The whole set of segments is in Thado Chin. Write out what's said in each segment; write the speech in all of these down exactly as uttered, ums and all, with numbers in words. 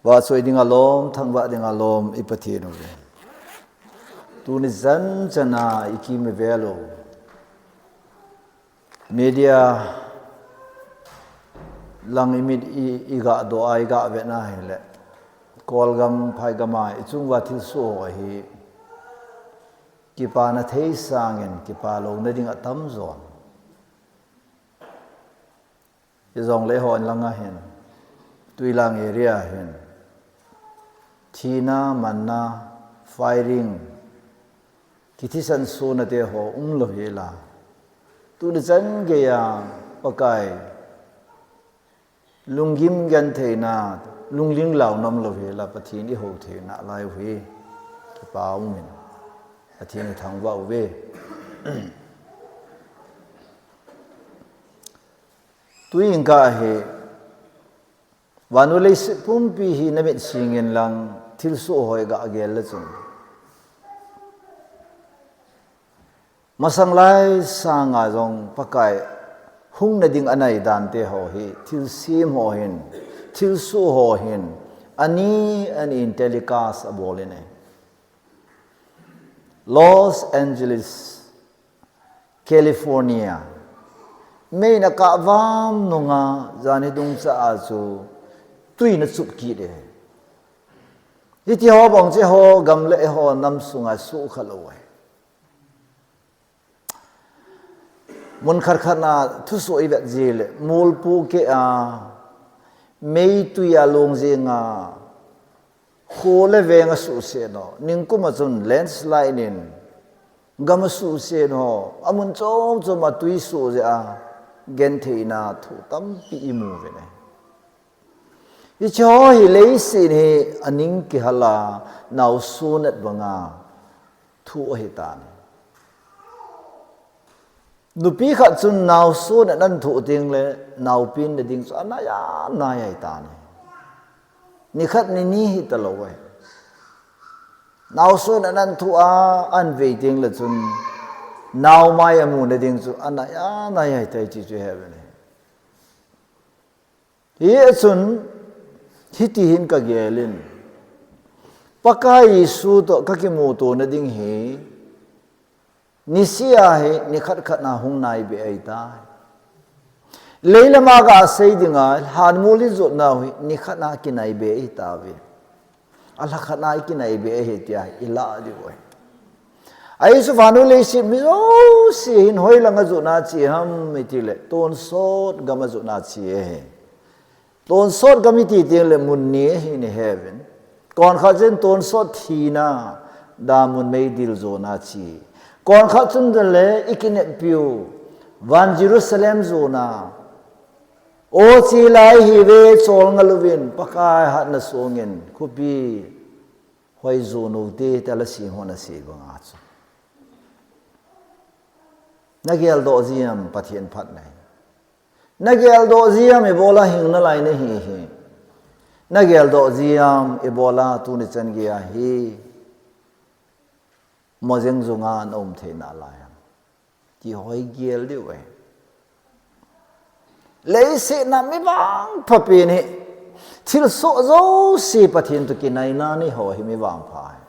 Vahchoi dinga lom, thangvah dinga lom, i Pathen uve. Tuni chan chana i kim i vel u. Media lang i mit i, i gah doh a, i gah vetna hile. Kolgam, phaigam a, i chunguva thilsoh ho hi. Kipana thei sangin, kipa louna ding atam jon. Hijongle hon langa hin, Tuilang area hin, thina, manna, firing, kithisan sona te ho umlou hela. Tuni chan geiya, Pakai, lunggim gentheina, lungling lau nam lou hela, Pathen i hou theina lai u hi, kipa umin, Pathen i thangvah uve. Tuin ka hi, vanu leiset pumpi hi na mit singin lang thilsoh ho i gah gel le chun. Masang lai sanga jong Pakai hung na ding anai dan te ho hi, thilsem ho hin, thilsoh ho hin, ani, ani in telecast abol in e. Los Angeles, California. Mei na kah vam nunga jani dungcha a chu tui na chup kit e. Hiti ho bang che ho gam le ho nam sunga sukha lou e. Mun khat khat na thusoh i vet ji le, mol pu ke a, mei tui a long jeng a, kho le veng a suhset no, ningkum a chun landslide in, gam a suhset no, amun chom chom a tui suh jeh a, gentheina thu tampi i mu uve ne. Hiche ho hi leiset hi aning kihal a, nao sunat banga thu ahi tan. Nupi khat chun nao sunat nan thu ding le, naopi na ding chu anai a, nai ahi tan. Nikhat nini hi talou e. Nao sunat nan thu a, an vei ding le chun, nao mai amu na ding chu anai a, nai ahi tai ti chu he uve ne. Hichun, hiti hin ka gel in. Pakai Jesu toh ka kimuto na ding hi, nisea hi, nikhat khat na hung nai be ahi tai. Leilam a ga sei dinga, hanmol i jot nau hi, nikhat na kinai be ahi tauve. Alhakhat na i kinai be ahi tia i lah diu ahi. Ahi chu vanu leiset mi jouse hin hoilang a jot na che ham i ti le, tonsot gam a jot na che ahi. Tonsot gam i ti teng le mun ni ahi ni he uvin. Kon khat chun tonsot thina, damun meidil jona che. Kon khat chun le i kineppiu, van Jerusalem jona. O che lai hi ve chol ngal uvin, Pakai hatna songin, khopi hoi jonu te, te la sing hon a sei banga chu. Na geldoh ji am Pathen phatna hi. Na geldoh ji am ibola hing nalai na hi hi. Na geldoh ji am ibola tuni chan geiya hi. Mojeng junga na um thei nalai am. Ti hoi gel diu ahi. Leiset na mi vangpha pen hi. Thilsoh jouse Pathen toh kinaina nei ho hi mi vangpha ahi.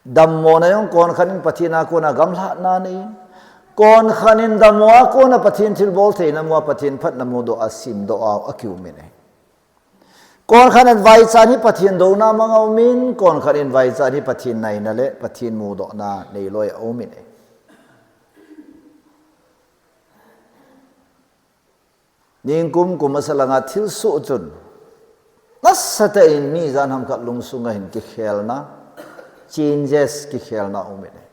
Dammo na jong kon khat in Pathen a kona gamlhatna nei. Kon khat in dammo a kona Pathen thilbol theina mu a Pathen phatna mudoh a simdoh a, a kium in ahi. Kon khat in vaichan hi Pathen douna mang a um in, kon khat in vaichan hi Pathen naina le Pathen mudohna neilou a um in e. Ningkum kum masa langa thilsoh chun, nasatah in mi jan ham khat lungsunga hin kikhelna, changes kikhelna um in e.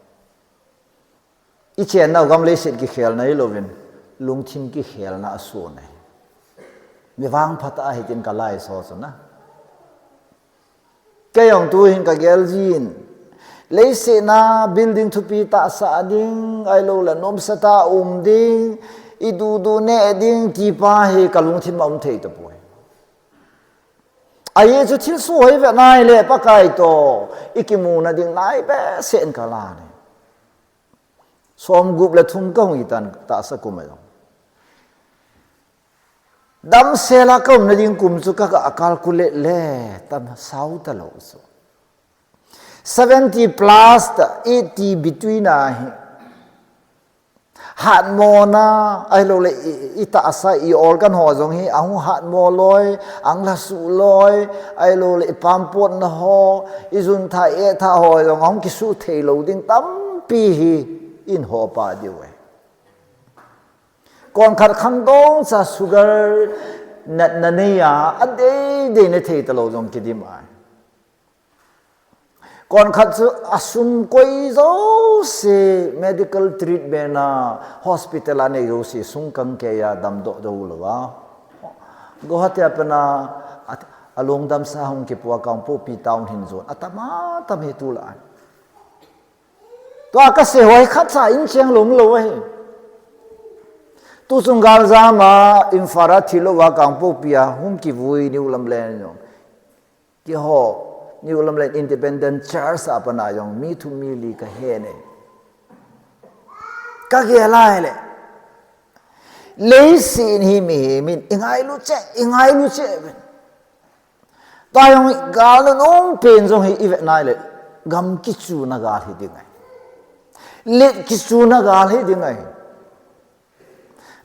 I chennau gam leiset kikhelna hilouvin, lungthim kikhelna asun ahi. Mi vangpha tah ahi tin ka laiso chu na. Kei jong tu hin ka gel jin. Leiset na building thupi tah sa ding, ahilou le nomsa tah um ding, i dudu neh ding, ti pa hi ka lungthim a um thei tapoi. Ajeh chu thilsoh hoi ve nai le Pakai toh, i kimuna ding nai behseh in ka lan e. Som gup le thum ka hung hi tan tahsa kum a jong. Damsela ka umna ding kum chu ka, ka calculate le, tam sao talou chu. Seventy plus ta, eighty between a hi. Hatmona, ahilou le, i, i tahsa, i organ ho jong hi, ahung hatmo loi, ahung lhasuh loi, ahilou le, i pampotna ho, i juntha, etha ho jong, ahung kisuh thei lou ding tampi hi, in ho pa diu e. Konkhat khangdong cha sugar natna nei a, adei dei na thei talou jong kidim ai. Konkhat chu asum koi jouse medical treatment a hospital a nei jouse sung kang kei a damdoh doh lou a. Guwahati a pen a, a, alungdamsa hung kipu a Kangpokpi town hin jon. Atam atam hi tulai. Tua kasei ho hi khatcha in cheng lou lou ahi. Tuchung galjam a Imphal a thilou a Kangpokpi a hung kivui New Lamlen jong. Keiho New Lamlen Independent Church a pat a jong mi thum mi li kahe e. Kagel a ahile. Leiset hi mihem in, ingailu cheh, ingailu cheh uvin. Tua jong gal nunung pen jong hi ivet na ahile, gam kichuna gal hi ding ahi. Let kichuna gal hi ding ahi.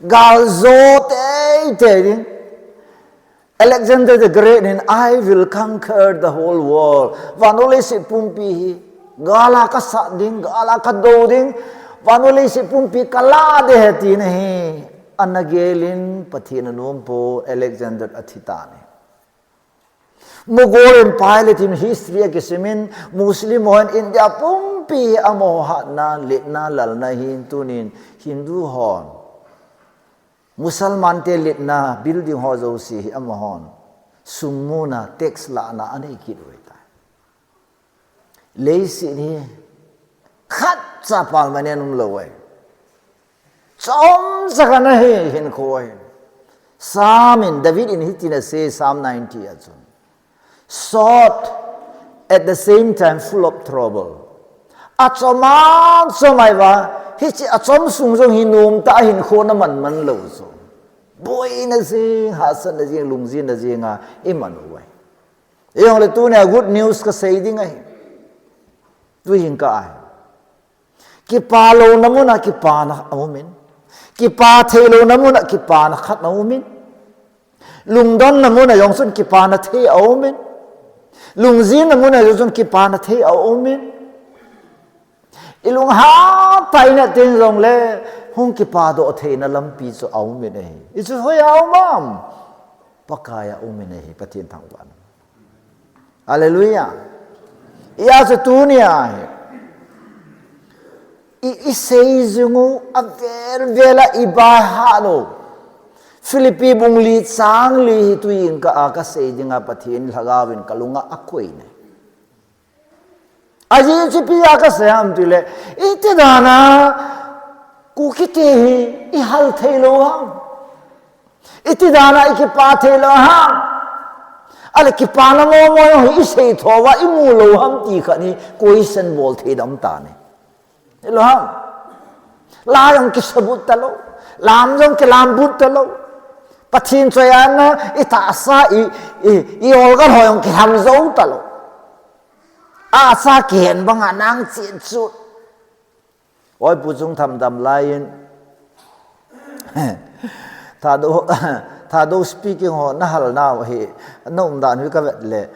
Gal jo teitei ding. Alexander the Great in, "I will conquer the whole world." Vannoi leiset pumpi hi gal a kasat ding, gal a kadou ding. Vannoi leiset pumpi kalah ding ahi tina hi ana gel in Pathen in anom pon Alexander athi tan ahi. Mughal Empire le tin history a kisim in Muslim hon India pumpi amaho hatna, letna, lalna hin tunin Hindu hon. Musalman te letna building ho jouse hi amahon sum muna tax lahna anei kit u ahitai. Leiset hi khatcha permanent umlou ahi. Chomcha khat ahi hinkho ahi. Psalm in David in hitin asei Psalm ninety a chun. Short, at the same time full of trouble. Achom a, achom ahi va, hiche achom sung jong hi nomtah a hinkho na man man lou chu. Boina jing, hahsatna jing, lungjinna jing a iman u ahi. Ijongle tunia good news kasei ding ahi. Tuhin ka ahi. Kipa louna muna kipana aumin. Kipa thei louna muna kipana khat aumin. Lungdonna muna jong chun kipana thei aumin. Lungjinna muna jong chun kipana thei aumin. Ilunghan tah in atin jongle hung kipadoh theina lampi chu aumin ahi. Hichu hoiya um am? Pakaiya aumin ahi, Pathen thangvah. Hallelujah. Hijeh chun tunia hi. I, isei jing u avel vel a ibai hah lou. Philippi bung li chang li hi tuin ka, a kasei dinga Pathen lhagao in kalunga akoi e. Ajeh chu ipi a kasei ham tile, iti dan a Kuki te hi ihal thei lou ham? Iti dan a ikipa thei lou ham? Ahile kipana momo jong hi isei thou va imu lou ham ti khat hi question bol thei dam tan ahi. Hilou ham? La jong kisabut talou. Lam jong kilam but talou. Pathen choi-atna itahsa i, i, i organ ho jong kilham jou talou. Acha kihen banga nang chen chu. Oi, pu chung tham dam lai in. Thadou, Thadou speaking ho nahal nau hi, na umdan hi kavet le.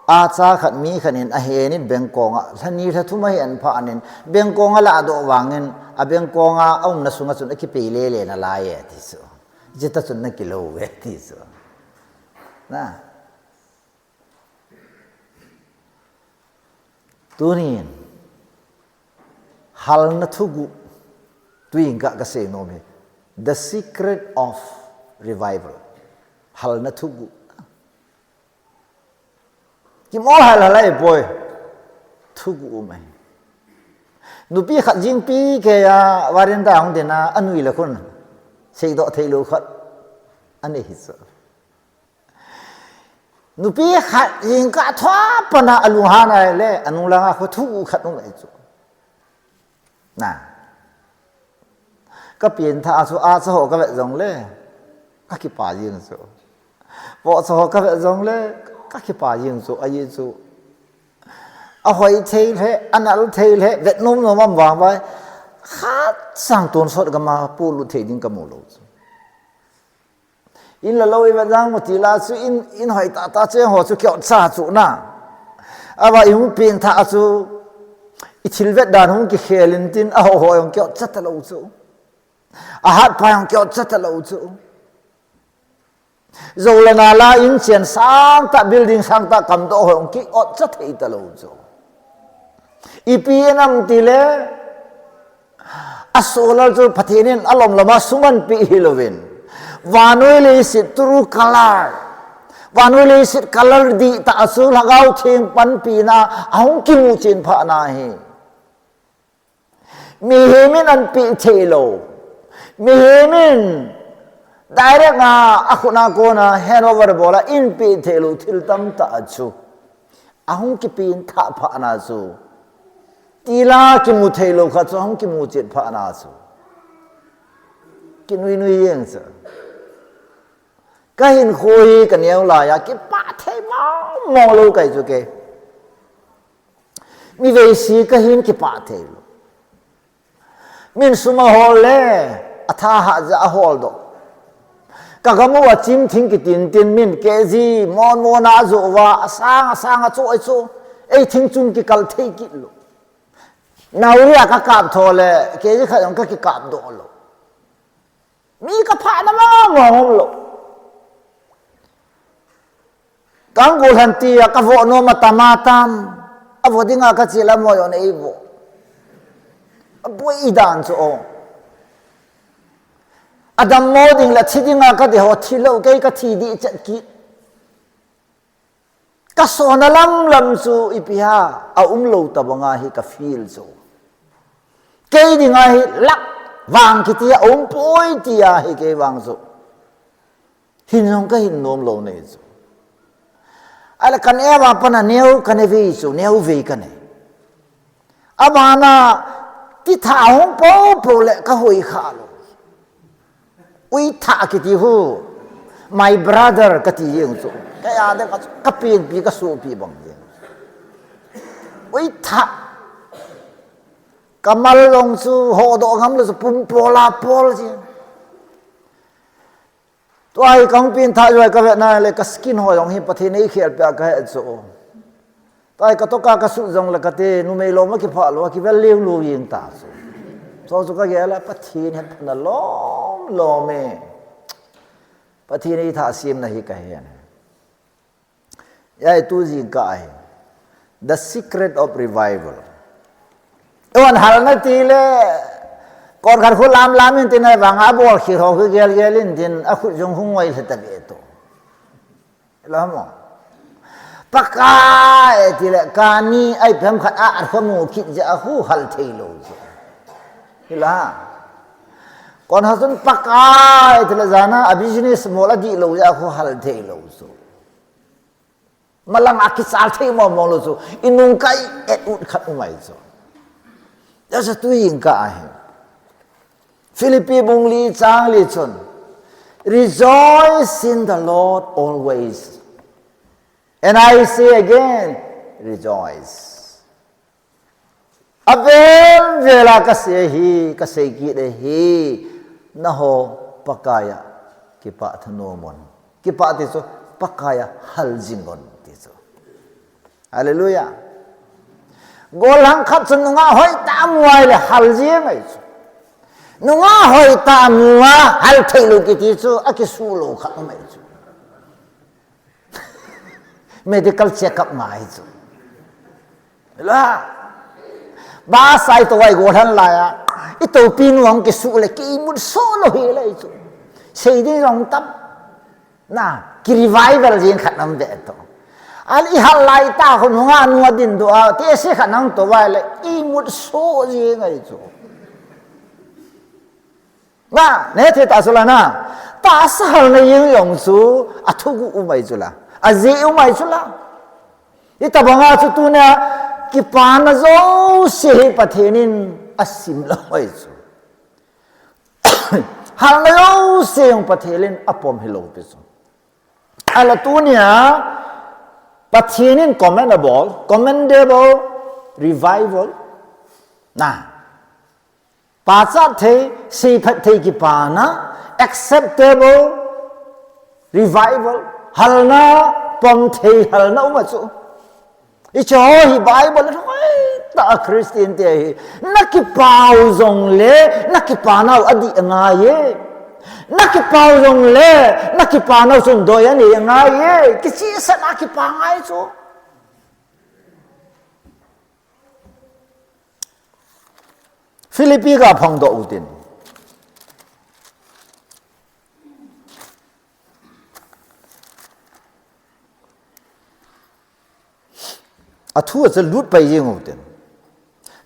Acha khat mi khat in ahen in bengkong a, lha ni lha thum ahen phat in, bengkong a ladoh vangin, abengkong a aumna sunga chun akipei lele nalai e ti chu. Jita chun nakilou ve ti chu. Na. Tunin, halna thuguh, tuin ka, kasei nom hi, the secret of revival. Halna thuguh. Kimo hal hal ahipoi. Thuguh um ahi. Nupi khat jingpi keiya, veranda hung dinga, anui le khun. Seidoh theilou khat. Anei hi chu. Nupi khat jingkah thua pat a alunghan ahile, anung langa khu thuguh khat um ahi chu. Na. Ka pengthah a chu acha ho kavet jongle. Ka kipa jing chu. Vohcha ho ka vet jongle, ka kipa jing chu, ahi chu. Ahoi thei le, anal thei le, vet nom nom am vang vai. Khat sang tonsot gam a polut thei ding ka mu lou chu. In la lou i vet jang u tila chu in, in hoi tah tah chu ho chu kiotcha chu na. Ava i hung peng thah chu, i thil vet dan hung kikhel in tin, aho ho jong kiotcha talou chu. Ahat pa jong kiotcha talou chu. Jou le nal a in chen sang tah, building sang tah kamdoh ho jong kiotcha thei talou chu. Ipi in am tile, asolar chu Pathen in alom lom a suman peh hilouvin, vannoi leiset true color, vannoi leiset color dihtah chu Lhagao Theng panpina ahung kimu chen phat na hi. Mihem in ahin peh thei lou. Mihem in direct a, akhut a kona handover bol a ahin peh thei lou thil tamtah chu ahung kipen thah phat na chu, tila kimu thei lou khat chu ahung kimu chen phat na chu, kinui nui jeng chu. Ka hinkho hi ka neo lai a kipah thei mong mong lou kahi chu kei. Mi veisi ka hin kipah thei lou. Min sum ahol le, atha hah jeh a ahol doh. Ka gam uva chim thing kitin tin min kg mon mon a ajoh uva, asang asang a chu, ei chu, ei thing chung kikal thei kit lou. Nauri a ka kap tho le, kg khat jong ka kikap doh lou. Mi ka phah na mong mong um lou. Kang golhan tia ka voh nom atam atam. Avoh dinga ka che le mo jong eivoh. Aboi dan chu o. Adammo ding le thi dinga ka dei ho thi lou kei ka thi dih chet kit. Ka sona lam lam chu ipi ham, aum lou tabang a hi ka feel chu. Kei dinga hi lak vang kiti aum poi tia hi kei vang chu. Hin jong ka hin nom lou nei chu. Ahile ka neo a pat a neo ka nei vei chu, neo vei ka nei. Abana, titha hung po po le ka hoi kha lou. Uitha kiti hu. My brother kati jeng chu. Kei a ding ka, ka penpi ka sopi bang jeng. Uitha. Ka mal jong chu hodoh ngam lou chu pum pol a pol jeng. Tua hi ka hung peng thah jeh a ka vet na le ka skin ho jong hi Pathen in eikhel peh a ka he chu. Tua hi ka toka ka sut jong le kati, numei lom a kiphah lou, akivel leu lou jeng ta chu. Chu chu ka gel a Pathen hetphana lom lom e. Pathen in eithah semna hi ka he. Jeh a tu jingkah ahi. The secret of revival. Eihon halna ti le, kon khat khu lam lam in tin, ahivang a bol khel ho khu gel gel in tin, akhut jong hung ngoi lheh ta ve to. Ila mo. Pakai ti le, kani a ipi ham khat a, at khu mu kit jeh a khu hal thei lou chu. Ila. Kon ha chun Pakai ti le jan a, a business mol a dih lou jeh a khu hal thei lou chu. Malang a kichal thei mong mong lou chu, i nung kai et ut khat um ahi chu. That's a tu jingkah ahi. Philippi bung li chang li chun, "Rejoice in the Lord always. And I say again, rejoice." Avel vel a ka sei hi, ka sei kit ahi, nangho Pakai a kipah thanom un. Kipah ti chu, Pakai a hal jing un ti chu. Hallelujah. Gollhang khat chu nungah hoitah a mu a ahile hal jing ahi chu. Nungah hoitah a mu a hal thei lou kiti chu, akisuh lou khat um ahi chu. Medical check up ngai chu. La. Ba sai to ai gollhang lai a. I topi nu ang kisuh le ki mut so lo hi le chu. Sei ding jong tam. Na, ki revival jing khat nam ve to. Ahile i hal lai tah khu nungah nu a ding doh a, te se khat nang to vai le, i mut so jing ahi chu. Na, ne thei ta chu la na. Tahsa halna jeng jong chu, athuguh um ahi chu la. Ajeh um ahi chu la. Hitabang a chu tuna, kipana jouse hi Pathen in asim lou ahi chu. Halna jouse jong Pathen in apom hilou pi chu. Ahinla tunia, Pathen in commendable, commendable, revival. Na. Pachat thei, seiphat thei kipana, acceptable, revival, halna, pom thei halna um a chu. Hiche ho hi Bible in hoitah a Christian te hi. Na kipau jongle, na kipanau adih angai e. Na kipau jongle, na kipanau chun doi anei angai e. Kichehsah a kipa ngai chu. Philippi ga phangdoh utin. Athu a chu lut pai jeng utin.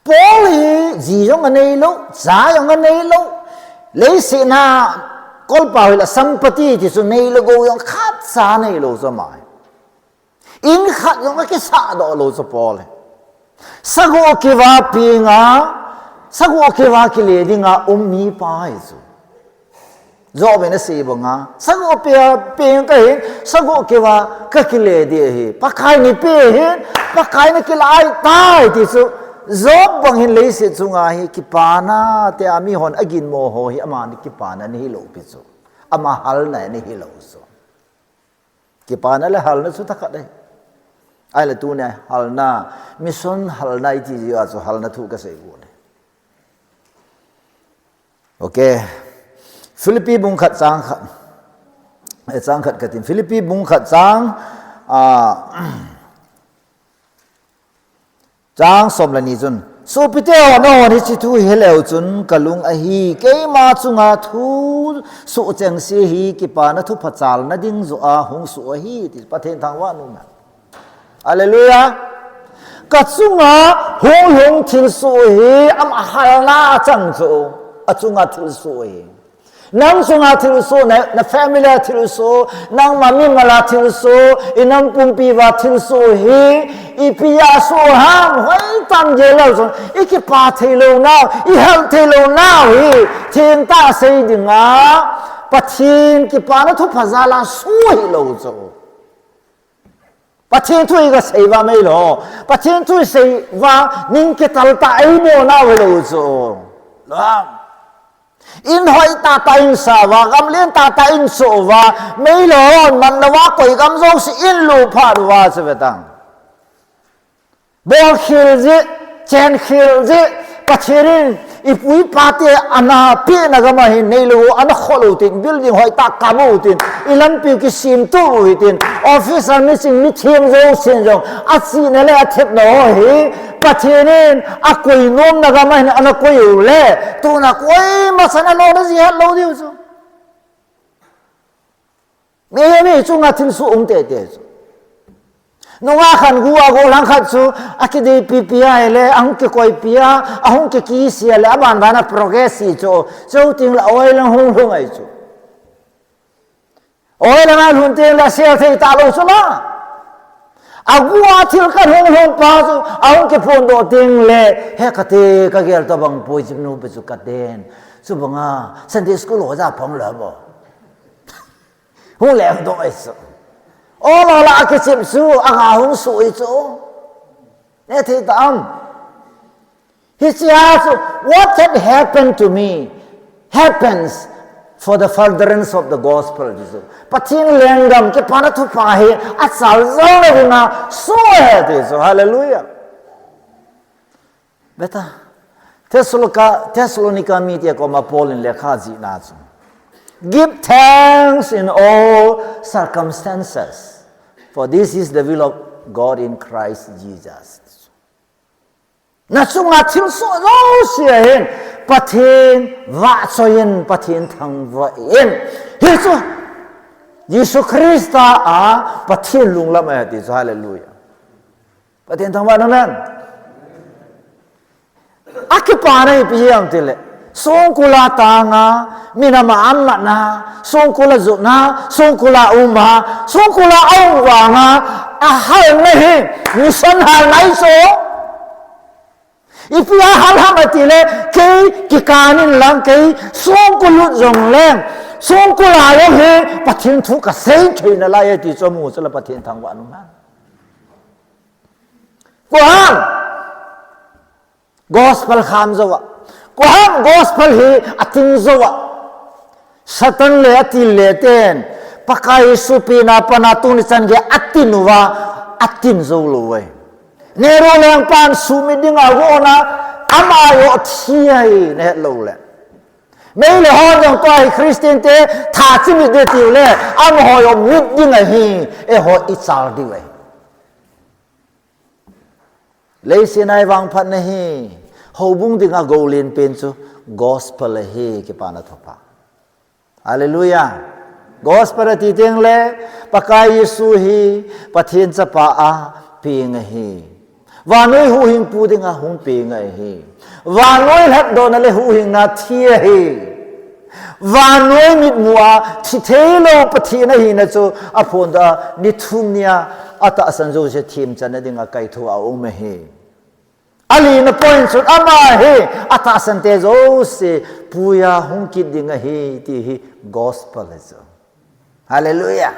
Paul hi ji jong anei lou, cha jong anei lou. Leiset a kolpa hoilai a sampati ti chu nei le gou jong khatcha nei lou chu ama hi. In khat jong akisah doh lou chu Paul hi. Sagoh keuva penga, sagoh keuva kile dinga um mipa hi chu. Job in asei banga, sagoh pia peng kahin, sagoh keuva kakile ding ahi. Pakai in eipeh ahin, Pakai in akilai tai ti chu. Job bang hin leiset chunga hi kipana te a mihon aginmo ho hi ama kipana ana hilou pi chu. Ama halna ana hilou chu. Kipana le halna chu thakhat ahi. Ahinla tunia halna, mission halna iti jeh a chu halna thu kasei u ahi. Okay. Philippi bung khat chang khat. Eh, chang khat katin. Philippi bung khat chang, ah, chang som le ni chun, sopite ho, nahon hiche thu hileu chun kalung ahi, keima chunga thu soh chengse hi kipana thupha chalna ding joh a hung soh ahi, ti Pathen thangvah in um hen. Hallelujah. Kachunga hung lhung thilsoh hi ama halna achang chu, achunga thilsoh hi. Nang chunga thilsoh, na, na family a thilsoh, nangma mimal a thilsoh, inam pumpi uva thilsoh hi, ipi a soh ham, hoitah in gel leu chun, ikipa thei lou nau, ihal thei lou nau hi, thengtah a sei dinga, Pathen kipana thupha jal a soh hilou chu. Pathen thu iga sei uva meilou. Pathen thu isei uva ning kital tah a eimo nau hilou chu. Lou ham. In hoitah tah a in sa uva, gam lentah tah a in soh uva, meilou hon man louva koi gam jouse in lut phat uva chu ve tang. Bolkhel jeh, chenkhel jeh, Pathen in ipu ipa te ana pehna gam a hin neilou ana khol u tin, building hoitah kap u tin, ilampiu kisemtup u hitin, office a miching mithem jousen jong, achihna le athepna ho hi, Pathen in akoi nomna gam a hin ana koi u le, tuna koima chan a lona ji het lou diu chu. Mihem hi chunga thilsoh um teitei chu. Nungah khat gu a gollhang khat chu akideipi pi a ahile, ahung kikoipi a, ahung kikisi a le, aban ban a progress hi chu. Chuteng le oil ahung lhung ahi chu. Oil ana lhun teng le sel thei talou chu la. Agu a thil khat hung lhung pa chu, ahung kiphondoh teng le, he kate kagel tobang poi chipnu pe chu katen. Chubanga Sunday school oja phong le bo. Hung lengdoh ahi chu. Ol ol a akichep chu, aga hung sui chu. Nethei tam. Hichea chu, what had happened to me happens for the furtherance of the gospel, ti chu. Pathen lenggam kipana thupha hi achal jal na dinga soh ahi ti chu. Hallelujah. Beta, Thessalonica, Thessalonica mite koma Paul in lekha jihna chu, give thanks in all circumstances, for this is the will of God in Christ Jesus. Nachunga thilsoh jouse a hin Pathen vahchoiyin, Pathen thangvahin. Hichu Jesu Christa a Pathen lunglam ahi ti chu, hallelujah. Pathen thangvah in um hen. Akipana hi ipi ham tile, songkul a tanga, minam a amatna, songkul a jotna, songkul a umna, songkul a aum vanga, ahalna hi, mission halna ahi chu. Ipi a hal ham ati le, kei kikan in lang kei songkul lut jong leng, songkul a jong hi Pathen thu kasei thei nalai e ti chu amu chu la Pathen thangvah nom ham. Koi ham gospel kham jou a. Koi ham gospel hi ating jou a. Satan le atil le ten, Pakai Jesu pina pana tuni chan gei atin uva, atin jou lou e. Nero lengpan sumit dinga gon a, ama jong thi ahi, nahet lou le. Meitei ho jong tua hi Christian te tha chimit ding tiu le, amaho jong mit ding ahi, eiho ichal diu ahi. Leiset a ivangphatna hi, houbung dinga goulen pen chu gospel ahi, kipana thupha. Hallelujah. Gospel ati teng le, Pakai Jesu hi Pathen chapa a peng ahi. Vannoi huhhingpu dinga hung peng ahi. Vannoi lhatdohna le huhhingna thi ahi. Vannoi mitmu a thi theilou Pathen ahina chu aphondoh a, ni thum nia atahsan jouse themchanna dinga kaitho a um ahi. Alina point chun ama hi atahsan te jouse puiya hung kit ding ahi ti hi gospel ahi chu. Hallelujah.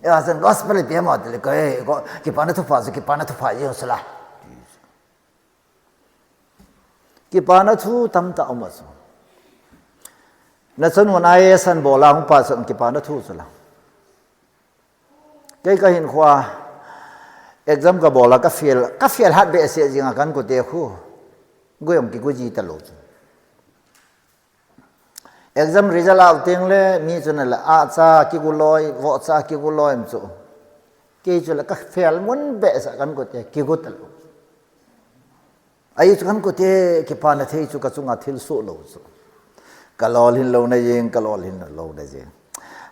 Eiho chun gospel ipi ham ati le, koi, kipana thupha chu, kipana thupha jeng sela. Kipana thu tamtah um a chu. Nachanu IAS an bol a hung pass a, kipana thu chu la. Kei kahinkhoa exam kabol a kafail, kafail hat behseh jing a kahinkho te khu. Gui jong kigu ji talou chu. Exam result a teng le mi chun la acha kigu loi, vohcha kigu loi um chu. Kei chu la kafail mun behseh kahinkho te kigu talou. Ahi chu kahinkho te kipana thei chu kachunga thil soh lou chu. Kalolhin louna jeng, kalolhin louna jeng.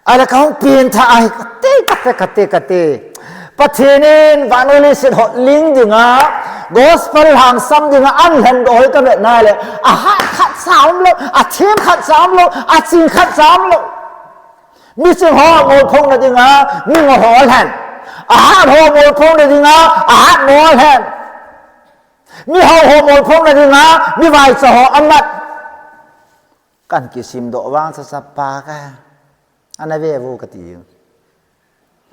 Ahile kahung pengtha ahi, kate, kate, kate, kate. Pathen in vannoi leiset hotling dinga, gospel lhangsam dinga ahin lhendoh hi kavet nai le, ahat khatcha umlou, athem khatcha umlou, aching khatcha umlou. Miching ho molphongna dinga, mingol ho alhen. Ahat ho molphongna dinga, ahat ho alhen. Mihao ho molphongna dinga, mivaicha ho amat. Kahin kisimdoh vang cha chapa ka. Ana ve vo kati.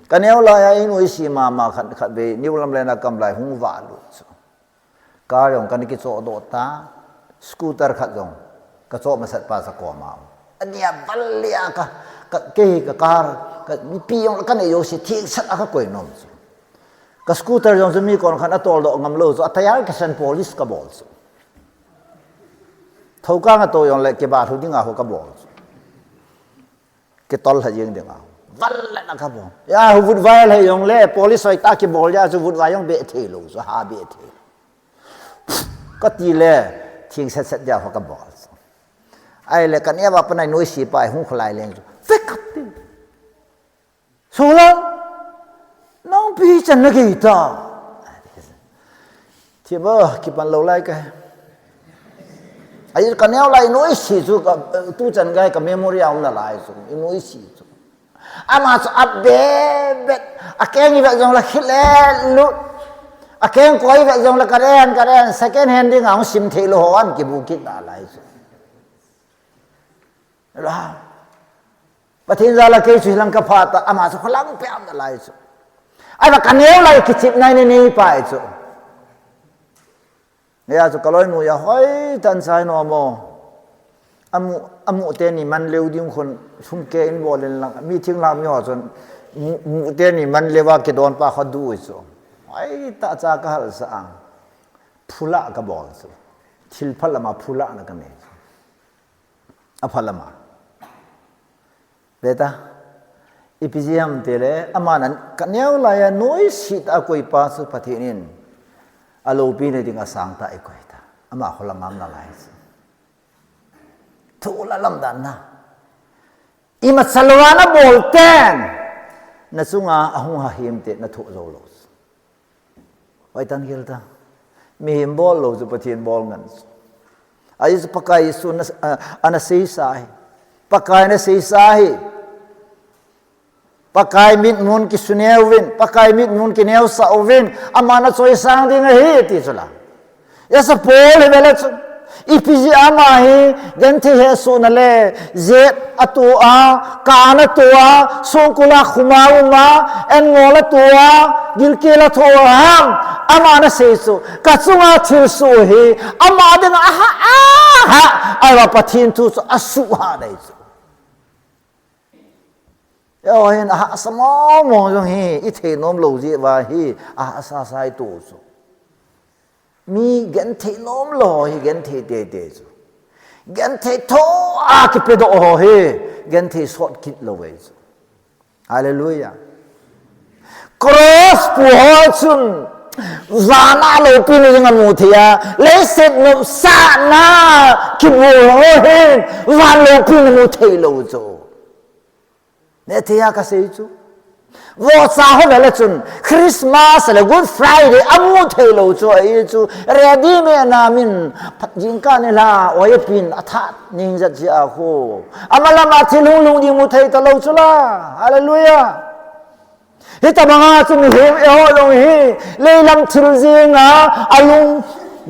Kaneo laiya inoise mama khat, khatvei, New Lamlen a kamlai hung valut chu. Car jong kana kichohdoh ta, scooter khat jong kachoh masat pa chu akoma um. Ania val leh a ka, ka, kei ka car, ka, mipi jong la kanei jouse thengsel a kakoi nom chu. Ka scooter jong chu mi konkhat atoldoh ngamlou chu, a tyre kisan polish kabol chu. Thokang ato jongle kibalhu dinga ho kabol chu. Kitol lha jeng dinga. Val leh na kabol. Ya, hu vutvai lha jongle, polish hoitah kibol jeh a chu vutvai jong beh theilou chu, ha beh thei. Kati le, thengsetset jeh a ho kabol chu. Ahile kaneo a pat a inoise pa hi hung kholai leng chu. Vek kati. Solang, nangpi chan nagei ta. Thim a, kipan lou lai kahi. Ahi kaneo lai inoise chu ka, tuchan gei ka memory a um nalai chu, inoise chu. Ama chu abebet, akeng ivet jongle khit le lut. Akeng koi ivet jongle karen, karen, second hand dinga hung sim theilou ho ahin kibu kit nalai chu. Pathen jal a kei chu hilang kapha ta, ama chu kholangpeh a um nalai chu. Ahivang kaneo lai kichepna nei nei pai chu. Hia chu kaloinu a hoitah in chai nom o. Amu, amu teni manlou ding khun sum keh in bol in lang, mi thinglhang miho chun mu, mu teni manlou a kidon pa khat du chu. Hoitah cha kahalsah a. Phula kabol chu. Thil phalama phulana kanei chu. Aphalama. Beta, ipi jeh ham tile, aman kaneo laiya noise tah a akoi pa chu Pathen in aloupina dinga sangtah a eikoi ta. Ama kholanga um nalai chu. Thu la lamdanna. Imacha louva nabol teng, nachunga ahung hahim te nathoh jou lou chu. Hoitah in gel ta. Mihem bol lou chu Pathen bol ngen chu. Ahi chu Pakai Jesu na, a, ana seisa hi. Pakai na seisa hi. Pakai mitmun kisuneo uvin, Pakai mitmun kineosah uvin, ama nachoisang ding ahi ti chu la. Asa Paul hi vele chu. Ipi jeh a ama hi genthei hesohna le, jep atoh a, kan atoh a, songkul a khum a um a, an ngol atoh a, gilkel atoh a ham, ama ana sei chu. Ka chunga thilsoh hi, ama dinga aha, aha, ahivang Pathen thu chu asuhhat ahi chu. Eiho hin ahahsa mong mong jong hi, ithei nom lou jeh uva hi, ahahsa sa ito chu. Mi genthei nom lou hi, genthei teitei chu. Genthei tho a kipedoh ho hi, genthei sot kit lou ahi chu. Hallelujah. Cross pu ho chun, van a loupina ding amu thei a, leiset nopsahna kibol ho hin, van loupina mu thei lou chu. Neh thei a kasei chu. Vohcha ho vele chun, Christmas le Good Friday amu thei lou chu, ahi chu, ready mehna min, phat jingkah nilhah, oi apin, athat ning jat jeh a khu. Amalam a thil hunglhung ding mu thei talou chu la. Hallelujah. Hitobanga chu mihem eiho jong hi, leilam thil jenga, alung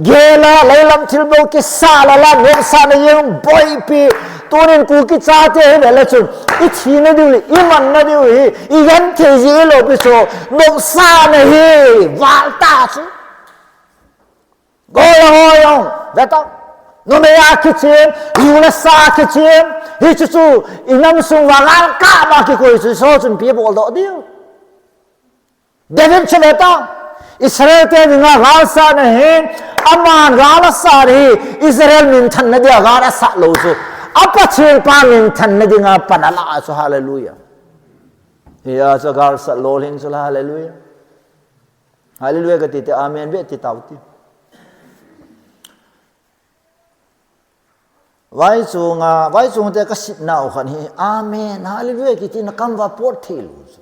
gel a, leilam thil bou kisa lala, nopsahna jeng boipi. Tunin Kuki chate hi vele chun, ithina diu, imanna diu hi, igenthei ji lou pi chu, nopsahna hi, val ta chu. Gol a hoi jong, veta. Numei a kichen, ju le sa kichen, hichu chu, inam sung uva galkap a kikoi chu, Isol chun ipi boldoh diu. David chu veta, Israel te dinga gal asahna hi, aman gal asah hi, Israel minthanna dia gal asah lou chu. A Pathen pa minthanna dinga pan ala chu, hallelujah. Hia chu gal asah lolhing chu la, hallelujah. Hallelujah kati te, amen ve ti tau ti. Vaichunga, vaichung te kasipnau khat hi, amen, hallelujah kiti na kam uva pot thei lou chu.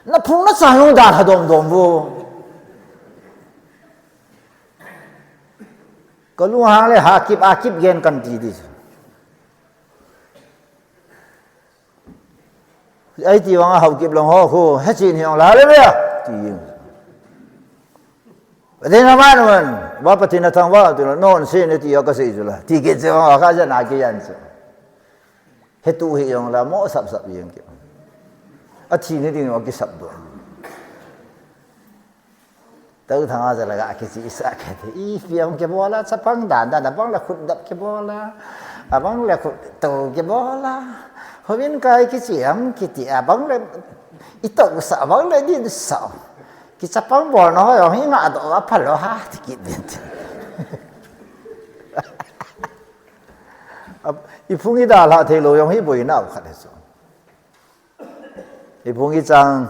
Na phung na chang jong dan ha dom dom vo. Ka lunghang le ha kip, a kip gen kan ti di chu. Ahi ti vang a Haokip lang ho khu, hechen hi ong la, hallelujah! Ti jeng. Pathen aman, aman, va Pathen athangvah, ti la, non se ne ti a kasei chu la. Ti kit chu, a ka jan a kijan chu. Hetu hi ong la, mo sap sap jeng kit. Athi ni ding a kisap do. Tou thanga jalaga kichi sa kati. Ipi ham kibol a, chapang dan dan, abang le khut dap kibol a. Abang le khut tou kibol a. Houin kai kichi ham kiti, abang le itou sa, abang le din sa. Kichapang bolna ho jong hi ngah doh a phalo ha, ti kit din. Ab-, iphung idalha thei lou jong hi boina u khat ahi chu. Iphung ichang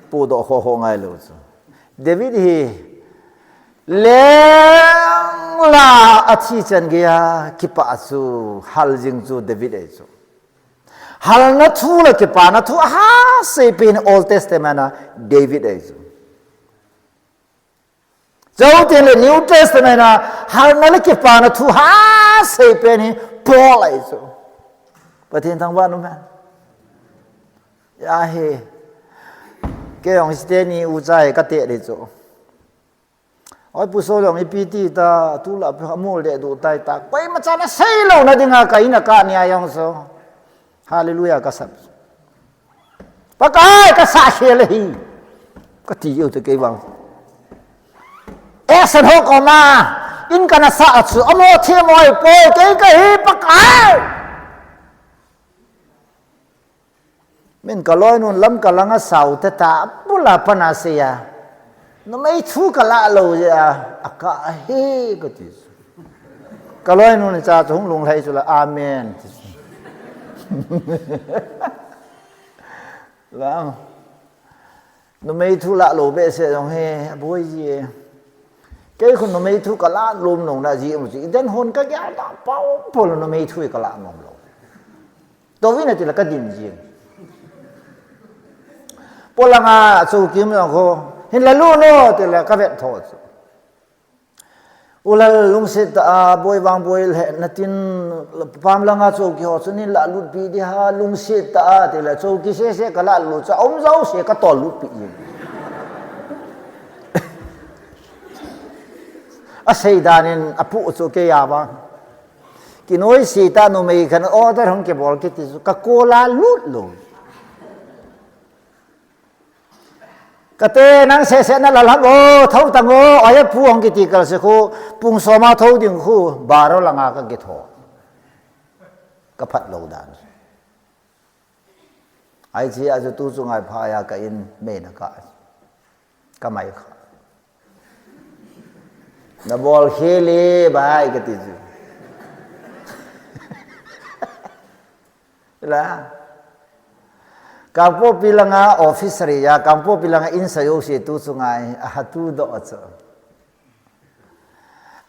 pudoh kho kho ngai lou chu. David hi lengla athi chan geiya kipah chu hal jing chu David ahi chu. Halna thu le kipana thu aha seipen Old Testament a David ahi chu. Chuteng le New Testament a halna le kipana thu ha seipen hi Paul ahi chu. Pathen thangvah in um hen. Ahi. Kei jong hiche ni ucha hi kate di chu. Oi, Pu Sol jong ipi ti ta, tulai a amol deh duh tai ta. Koima chan asei louna dinga ka in a kah nia jong chu. Hallelujah kasap. Pakai kasah khel ahi. Kati jeng u te kei vang. Action ho koma. In kana sah chu. Amo them oi poi kei kahi Pakai. Min ka loinun lam ka langa sau te ta, bula pana seia. Numei thu ka lah lou jeh a, aka ahi kati. Ka loinun cha chu hung lunglhai chu la, amen. Lam. Numei thu lah lou behseh jong hi, aboi ji e. Kei khu numei thu ka lah lom nom na ji mu chu, i den hon ka gel da pau pau numei thu ka lah nom lou. Tou vin ati la ka din jing. Polanga chouki um jong khu, hin la lut un ati la ka vet tho chu. U Lal lungset tah a, boi vang boi le natin, pam langa chouki ho chu nin la lut pi di ha, lungset tah a, ati la chouki sese ka lah lut chu, um jouse ka tol lut pi jing. Asei dan in apu chu kei a vang. Kinoi si ta numei khan order hung kibol kiti chu ka kola lut lou. Kate nang sese na lalham o, thou tang o, oi pu hung kiti kal se khu, pung soma thou ding khu, baro langa ka kitho. Ka phat lou dan. Ai chi a chu tu chu ngai pha ya ka in mei na ka. Ka mai kha. Na bol kheli bai ka ti chu. La. Kangpokpi langa office ri ya, Kangpokpi langa in sa yo si tu chu ngai, a ha tu do chu.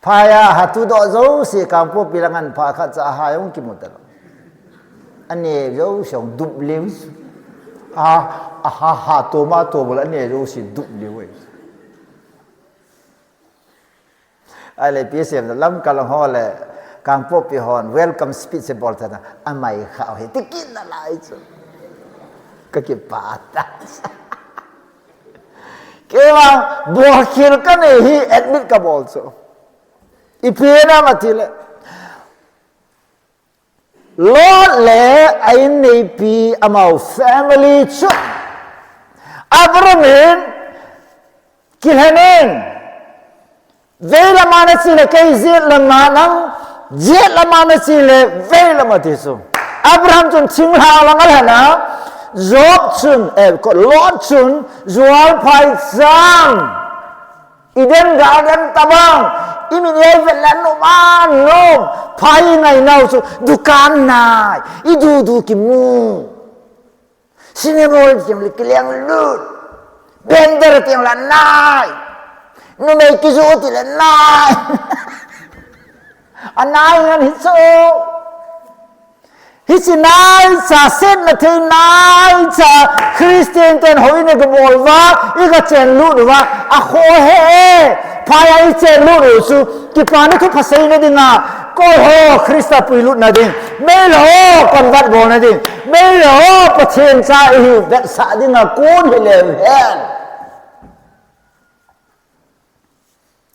Phaya ha tu do zo si Kangpokpi langa pha kha cha ha yong kimu ta lo. Ane zo si yong dup liu. A, a ha ha to ma to bol ane zo si dup liu. Ai le P S M lam ka long ho le Kangpokpi hon welcome speech se bol ta na amai kha he ti kin na lai chu. Ka ki pa ta. Keima bol khel ka nei hi admit ka bol chu. Ipi na ma ti le. Lot le a inneipi amau family chu Abraham in kilhen in vei lama na chi le kei jet lama nang jet lama na chi le vei lama ti chu Abraham chun thinglhang lang a lhen a Job chun eh, ko- Lot chun jual phai chang Eden garden tabang imin ei vet la nom a nom phai ngai nau chu dukan nai i du du kimu cinema hall tiang le kiliang lut bender tiang la nai numei kizu ti le nai anai ngan hi chu Hichi nai cha setna thei nai cha Christian ten ho in ka bol va i ka chen lut va a kho he phaya i chen lut u chu kipana thu phasei na dinga kol ho Krista pui lut na ding mel ho convert bol na ding mel ho Pathen cha i hi vet sa dinga kun hi le hen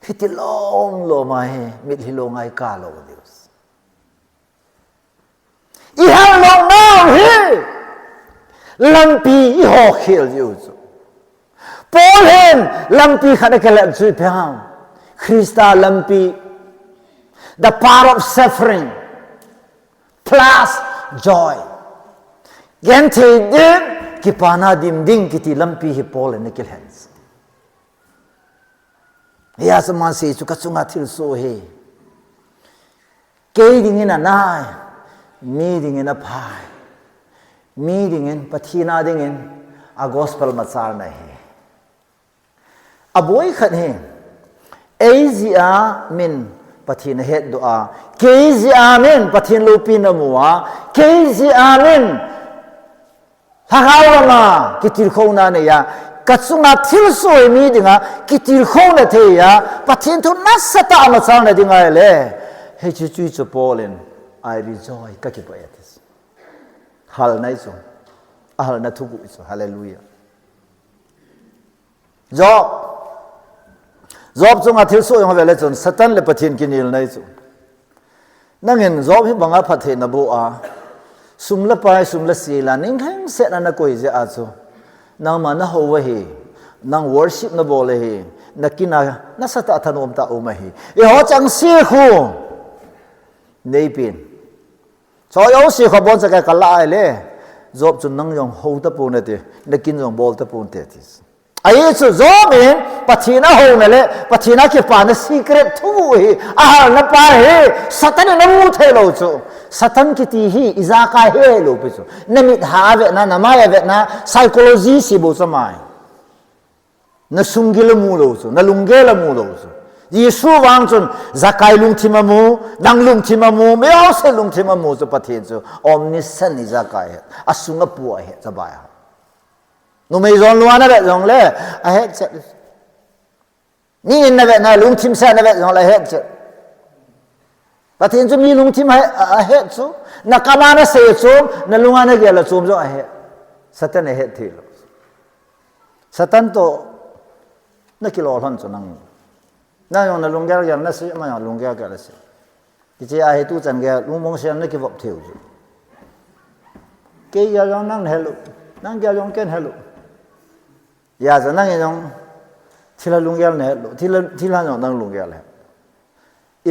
hiti lom lom a hi mit hi lo ngai ka lo diu I hal lou nau hi lampi i ho khel jiu chu. Paul hin lampi khat a kilet chu ipi ham. Krista lampi. The power of suffering plus joy. Genthei ding, kipana dim ding kiti lampi hi Paul hin a kilen. Hia chu man sei chu ka chunga thilsoh hi. Kei dingin a nai, mi dingin a phai, mi dingin Pathen a dingin a gospel machal na hi. A boi khat hi, ei jeh a min Pathen a hetdoh a, kei jeh a min Pathen loupina mu a, kei jeh a min Lhagao lama kitilkhouna nei a, ka chunga thilsoh mi dinga kitilkhouna thei a, Pathen thu nasatah a machalna dinga le. Hiche chu chu Paul in, I rejoice, ka kipah e ati. Hal nai chu. A hal na thu gu chu. Hallelujah. Job. Job chunga thilsoh jong ve le chun Satan le Pathen kinel nai chu. Nangin Job hi banga phatthei na boh a, sum le pai, sum le sil a, ning lhengset na na koi jeh a chu. Nangma na hou ahi, nang worship na bol ahi, na kin a nasatah thanom tah um ahi. Eiho chang si khu. Nei pen. Choi o si khu bon sa ka kala ai le. Job chun nang jong hou ta pon te, na kin jong bol ta pon te ti. Ahi chu Job in Pathen a houna le Pathen a kipana secret thu hi a halna pa hi Satan in amu thei lou chu. Satan kiti hi ijakai hilou pi chu. Na mit ha a vetna, na mai a vetna, psychology si bou chu mai. Na sunggil amu lou chu, na lunggel amu lou chu. Jesu vang chun Zakai lungthim amu, nang lungthim amu, mi ho se lungthim amu chu Pathen chu. Omniscient ijakai het, asung apu a het, chabai a. Numei jong lua na vet jong le, a het chet. Mi in na vet na lungthim sa na vet jong le, a het chet. Pathen chu mi lungthim a, a, a het chu. Na kam a na sei chu, na lung a na gel a chu jong a het. Satan a het thei lou. Satan to na kilolhon chu nang. Nang jong nalunggel gel nase, ama jong lunggel gel ase. Hiche a hi tuchan gel, lungmong sel nakivop theiu chu. Kei gel jong nang helu, nang gel jong ken helu. Hijeh chun nang jong thilha lunggel nahelu, thilha, thilha jong nang lunggel he.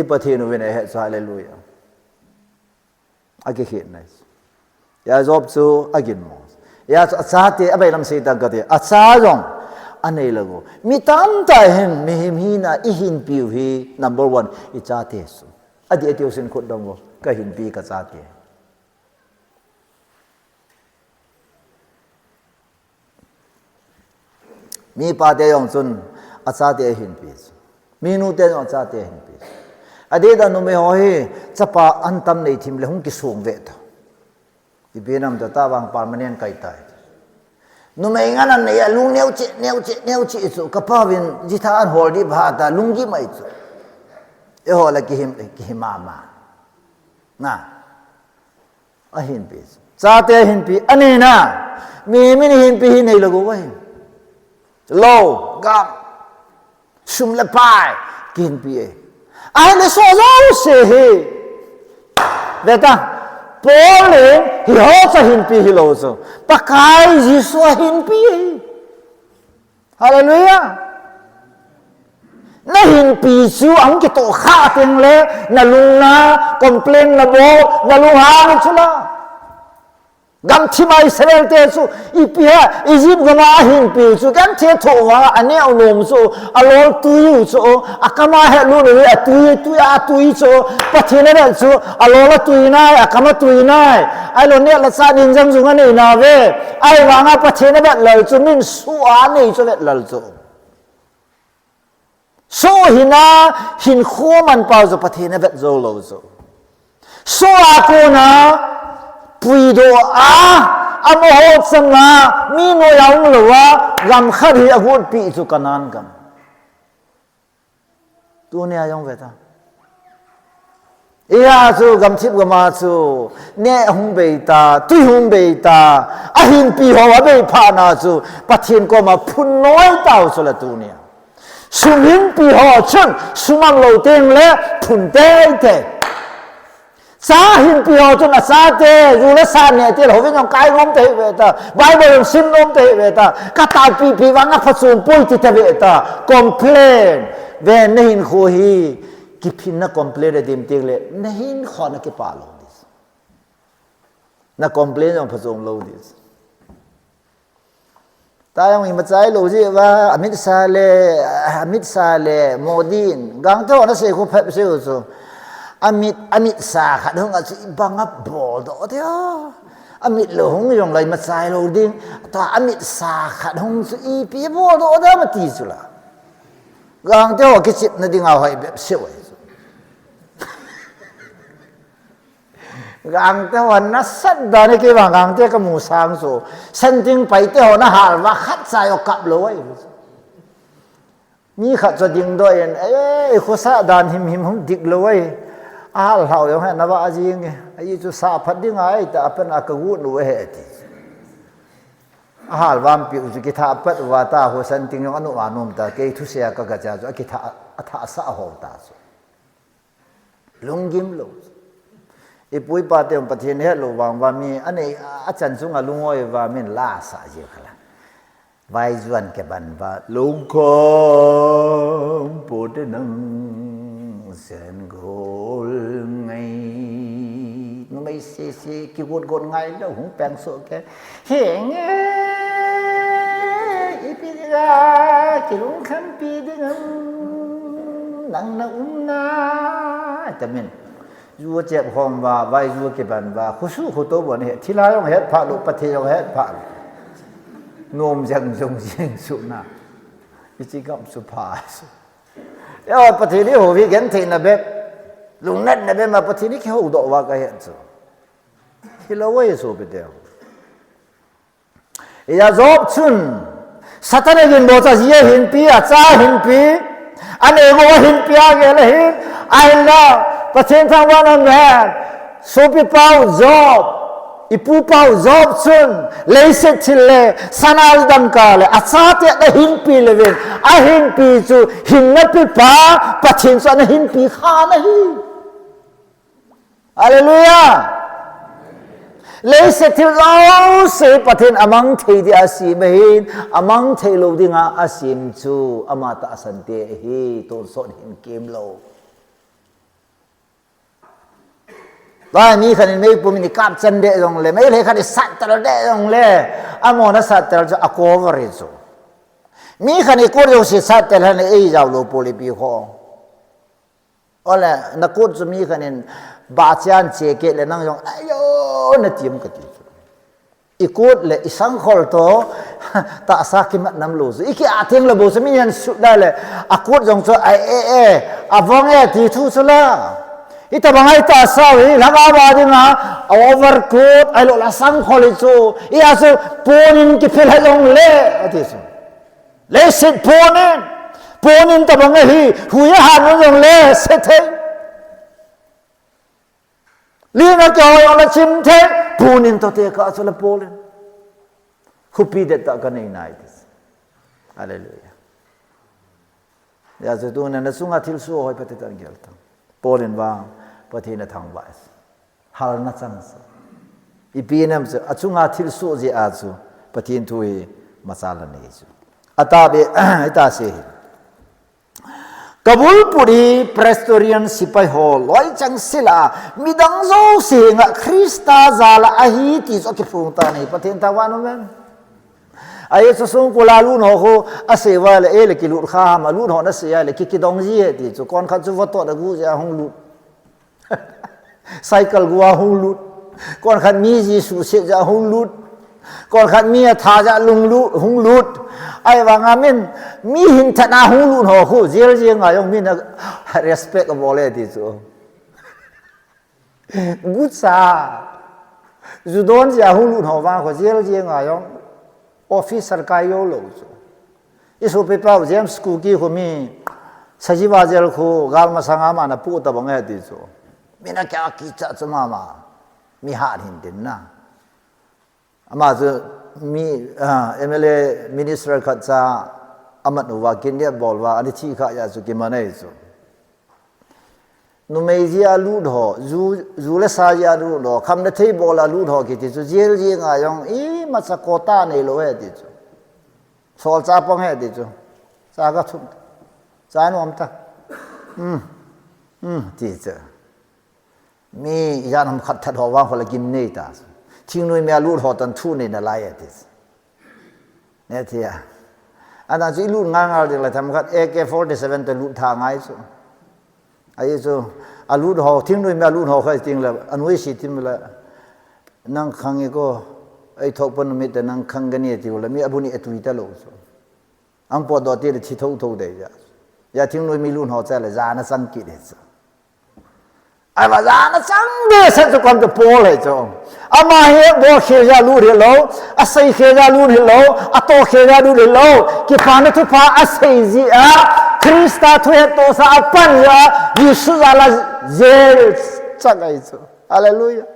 I Pathen uvin ahet chu, hallelujah. Akikhen nai. Hijeh a Job chu aginmo. Hijeh chun achate, abailam seitan kati. Acha jong anei lou. Mi tamtah hin mihem hina ihinpiu hi number one, ichate chu. Adih atiu sin khut dong vo. Kahinpi kachate. Mipa te jong chun achate ahinpi chu. Minu te jong achate ahinpi chu. Adeh a numei ho hi chapa antam nei thim le hung kisong ve ta. Ipi nam ta, tavang permanent kai tai. Numei ngan anei a lung neo cheh, neo cheh, neo cheh chu. Kapa uvin jitha an hol di ba ta lunggi mai chu. Eiho la kihim, kihim mama. Na. Ahinpi. Chate ahinpi, anina. Mihem in hinpi hi nei lou uvin. Lou, gam. Sum le pai, kihinpi e. Ahile soh jouse hi. Veta, Paul in hiho chu ahinpi hilou chu. Pakai Jesu ahinpi e. Hallelujah. Nahinpi chu ahung kitoh kha teng le, nalung na, complain nabol, nalunghang chu la. Gamthip a Israel te chu, ipi ha, Egypt gam a ahinpi chu, genthei thoh vang a, aneo nom chu, alol tui u chu, akam a helut u hi, atui, tui, atui chu, Pathen avet chu, alol atui nai, akam atui nai. Ahilou neh le chah nin jang jung anei nave. Ahivang a Pathen avet lal chu, min soh a anei chu avet lal chu. Soh hina, hinkho manpau chu Pathen avet jou lou chu. Soh a kona, puidoh a, amaho chang a, mi noiya um lou a, gam khat hi agot pi chu Canaan gam. Tunia jong veta. Hijeh a chu gamthip gam a chu, neh hung bei ta, tui hung bei ta, ahinpi ho abei phat na chu, Pathen koma phun noi tau chu la tunia. Sum hinpi ho chun, sum aum lou teng le, phun teitei. Cha hinpi ho chun achate, ju le sa neh til, houin jong kai nom ta hih ve ta, Bible jong sim nom ta hih ve ta, ka taopipi vang a phachom poi ti ta ve ta, complain. Ve, nahinkho hi, kiphinna complain a dim teng le, nahinkho na kipa lou di. Na complain jong phachom lou di. Ta jong imacha ilou jeh uva, amit sa le, amit sa le, Modi in, Gangte hon asei khu phabep seiu chu. Amit, amit sa khat hung a chu ibang a bol doh tia. Amit lou hung jong le imacha ilou ding, ta amit sa khat hung chu ipi bol doh tia mati chu la. Gangte ho kichepna dinga hoi bep seiu ahi chu. Gangte ho nasat dan hi kei vang Gangte kamu sang chu. Senting Paite ho nahal uva khatcha jong kap lou ahi. Mi khat chu dingdoh in, "Eh, khosa dan himhim hung dik lou ahi. Ahal lhau jong hi nava ajing e. Ahi chu sa phat ding ahi ta, apan a kagu nu ahi," ati. Ahal vam piu chu kitha pat uva ta, ho Senting jong anu anom ta, kei thusei a kagacha chu, akitha, athasah ho ta chu. Lunggim lou. Ipu ipa te jong Pathen helou vang uva mi, anei, achan chunga lungoi uva min la sa ji khala. Vaijuan keban uva, lungkham pote nang sen gol ngai. Numei sese kigot got ngai lou hung peng soh ke. Henge, ipi dinga kilungkhampi ding ham, nang na umna, tamin. Ju achep khom uva, vaiju akiban uva, khusu khuto bon he, thilha jong het pha lou, Pathen jong het pha lou. Nom jeng jong jeng suna. Ichi gam su pha su. Ya, Pathen hi hou hi gentheina bep, lungnatna bep ma Pathen hi kihoudoh uva kahet chu. Hilou ahi sopi te. Hijeh a Job chun, Satan agin bol chu aji ahinpi, acha ahinpi, anei gou ahinpi agel ahin, ahinla, Pathen thangvahna aum hen, sopi pau Job, Ipu pau Job chun, leiset thil le, sana le dangka le, achate ana hinpi levin, ahinpi chu, hinna pipa, Pathen chu ana hinpi kha ana hi. Hallelujah. Leiset thil jouse Pathen amang thei dia asem ahin, amang thei lou dinga asem chu, ama tahsan te ahi, tonsot hin kem lou. Vai mi khat in meipum in ikap chan deh jongle, meilhei khat isat tel deh jongle, amon asat tel chu a cover hi chu. Mi khat in ikut jouse sat tel han eijao lou pol ipi ho. Ole, nakut chu mi khat in ba chian che ke le nang jong, ayo, natim kati chu. Ikut le isangkhol to, tahsa kimat nam lou chu. Iki ateng le bou chu mi hin sut da le, akut jong chu, ai, e, e, avong e, ti thu chu la. Hitabang ai tahsa hi, lhanga ba dinga, a overcoat, ahilou le asangkhol hi chu. Hia chu, ponin kiphe lha jongle, ati chu. Leiset ponin, ponin tabang ahi, hui ahan jongle, se thei. Lina kihoi ole chim thei, ponin toh tekah chu le polin. Khopi dettah kanei nai ti. Hallelujah. Hia chu tuna nachunga thilsoh hoi Pathen toh gel tan. Polin vang, Pathen athangvah e. Halna chang sa. Ipi nam chu, achunga thilsoh jeh a chu, Pathen thu hi machal anei chu. Atah be, ita se hi. Kabulput hi Presbyterian sepai ho loi chang sela, midang jouse henga Christa jala ahi ti chu akiphong tan ahi, Pathen thangvah in um hen. Ahi chu songkul a lut ho khu asei uva le, e le kilut kha ham, alut ho nasei a le, ki, kidong ji e ti chu, konkhat chu votot agu jeh a hung lut. Cycle gu a hung lut. Konkhat mi ji suhset jeh a hung lut. Konkhat mi atha jeh a lung lut, hung lut. Ahivanga min, mi hinthatna hung lut ho khu, jail jeng a jong min a respect abol e ti chu. Gucha. Ju don jeh a hung lut ho vang khu, jail jeng a jong officer kai jou lou chu. Isopi pau James Kuki khu mi, Sajiwa jail khu, gal masanga ama napu tabang e ti chu. Min akichat chu mama. Mi hat hin tin na. Ama chu mi, ah, M L A minister khat cha amat uva, kidnap bol uva, ana thi kha jeh chu kiman ahi chu. Numei jeh a lut ho, ju, ju le sa jeh a lut ho, khamna thei bol a lut ho kiti chu, jail jeng a jong imacha quota neilou e ti chu. Solchah pang e ti chu. Cha kathum. Cha nom ta. Um. Um, ti chu. Mi ijat ham khat that ho vang khu le gimnei ta. Thingnoimi a lut ho toh thu nei nalai e ti. Ne thei a. Adang chu ilut ngal ngal ding le themkhat A K forty-seven toh lut tha ngai chu. Ahi chu, alut ho, thingnoimi a lut ho kha ting le, anoi si tim le, nang khang e ko, ei thok pan mi te nang khang gani tiu le, mi abuni etui talou chu. Ang potdoh ti le thi thotho dei ja. Hia thingnoimi lut ho cha le jana chang kit e chu. Ahivang jana chang behseh chu kom chu Paul ahi chu. Ama hi bol khel jeh a lut hilou, asei khel jeh a lut hilou, atoh khel jeh a lut hilou. Kipana thupha asei jeh a, Christa thuhettohsa apan jeh a, Jesu jal a jail chang ahi chu. Hallelujah.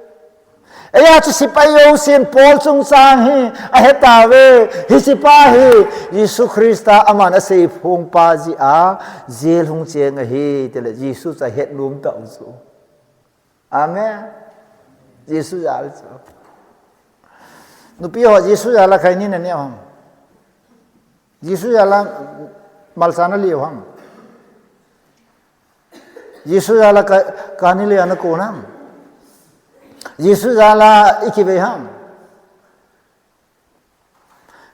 Hia chu sepai jousen Paul chungchang hi ahetauve, hiche pa hi Jesu Christa aman asei phong pa jeh a jail hung cheng ahi, tile Jesu chu ahet nom tau chu. Amen. Jesu jal chu. Nupi ho Jesu jal a khaini naneh u ham? Jesu jal a malcha nali u ham? Jesu jal a ka, kani le ana kon ham? Jesu jal a ikivei ham?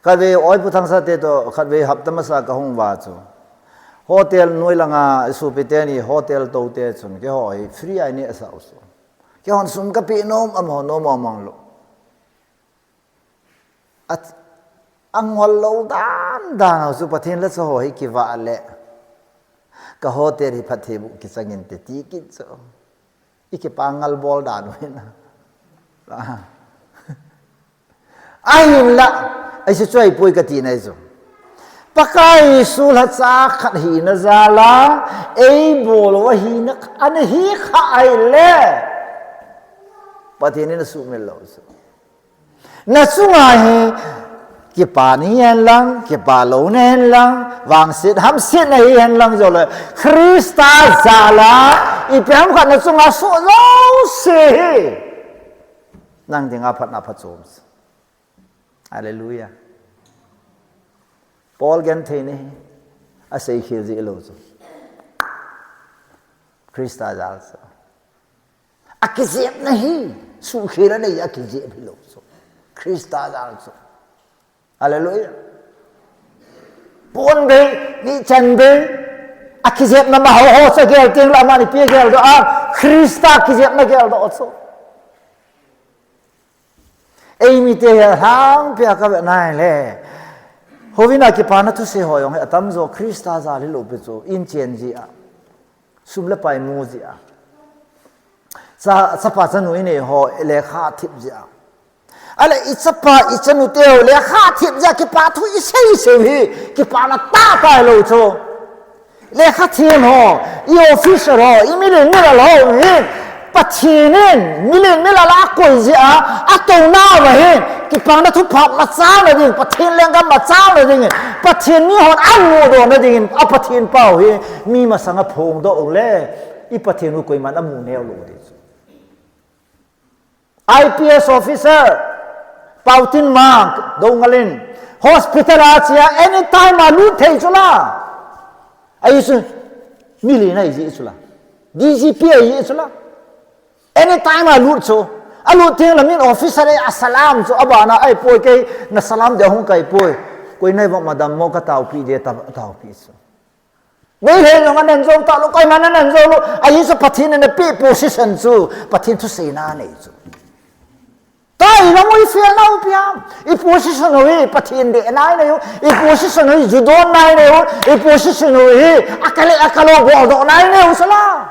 Khatvei Oipu Thangsate toh, khatvei hapta masa kahung uva chu. Hotel noi langa sopi teni hotel toute chun, keiho hi free a ineh sah u chu. Keihon sum kapeh nom, amaho nom mong mong lou. A, angol lou dan dan ho chu Pathen la chu ho hi kivah le. Ka hotel hi phatthei boh kichang inte ti kit chu. Ikipa ngal bol dan u hin. Ahinla, ahi chu ahipoi kati nai chu. Pakai Jesu lhacha khat hina jal a, eibol uva hina ana hi kha ahile. Pathen in asuhmil lou chu. Na chunga hi kipa nahi hen lang, kipa lou nahi hen lang, vangset hamset nahi hen lang, jole Christa jal a ipi ham khat na chunga soh jouse hi nang dinga phatna phachom. Hallelujah. Paul genthei nahi, asei khel jeh lou chu. Christa jal chu. Akijepna hi, suhkhel a nei akijep hilou chu. Christa jal chu. Hallelujah. Pon bei, ni chan bei. Akijepna ma ho ho cha gel teng la, amani pi gel doh a, Christa kijepna gel doh chu. Eimite hi alhangpia kave nai le. Houin a kipana thusei ho jong hi atamjo Christa jal hilou pi chu, in chen jeh a. Sum le pai mu jeh a. Cha, chapa chanu inei ho lekha thip jeh a. Ale ichapa ichanute ho lekha thip jeh a kipa thu isei sei hi kipana tah tah lou chu. Lekha them ho, i officer ho, i milen milal ho hi, Pathen in milen milal a akoi jeh a, atouna uva hin, kipana thupha machang na ding, Pathen lenggam machang na ding, Pathen mihon amudoh na dingin, a Pathen pau hi, mi masanga phongdoh u le, i Pathen u koiman amu neo lou ding chu. I P S officer, Pautin Mang, Doungel in, hospital a chia, anytime a lut thei chu la. Ahi chu, milen ahi jeh chu la. D G P ahi jeh chu la. Anytime a lut chu. Alut teng la min officer e asalam chu, abana ahipoi kei, na salam dia hung kai poi. Koi nai va madam mo ka taopi de ta, taopi chu. Meilhei jong anan jou talou, koiman anan jou lou. Ahi chu Pathen in ape position chu, Pathen thuseina nei chu. Tua i lam u i fail nau ipi ham. I position u hi Pathen dehna nei u. I position u hi ju donna nei u. I position u hi akale akalo boldohna nei u sala.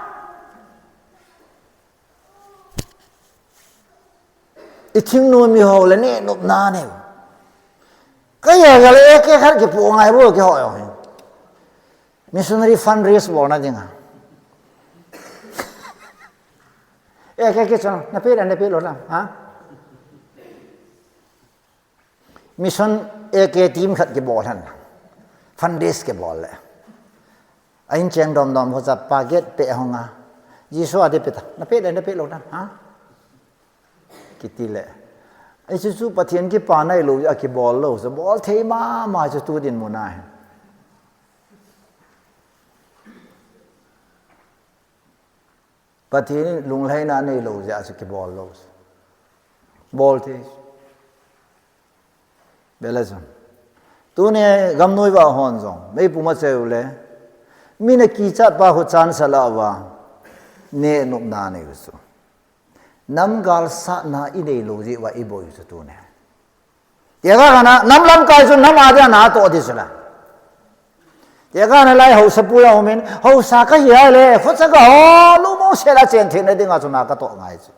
I thingnoi miho le neh nopna nei u. Ka ya ga le A K khat kipoh ngai bou kiho jong hi. Missionary fundraise bolna dinga. A K kichon, na pe le na pe lou na, ha? Mission A K team khat kibol hen. Fundraise kibol le. A in cheng dom dom ho cha pa get pe hong a. Jesu a de pe ta. Na pe le na pe lou na, ha? Kiti le. Ai chu chu Pathen kipa nai lou a kibol lou. Chu bol thei mama chu tu dinmun a hi. Pathen in lunglhaina nei lou jeh a chu kibol lou. Bol thei. Bele chu. Tuni gamnoi va hon jong. Meipum a cheu le. Min a kichat pa khu chan sa la va. Neh nopna nei u chu. Nam galsatna i nei lou jeh uva i boi u chu tuni. Tia ka kana, nam lamkai chu nam a dia na toh di chu la. Tia ka kana lai hausa pu jong um in, hausa ka hi a le, khocha ka ho, lu mo se la chen thei na dinga chu na ka toh ngai chu.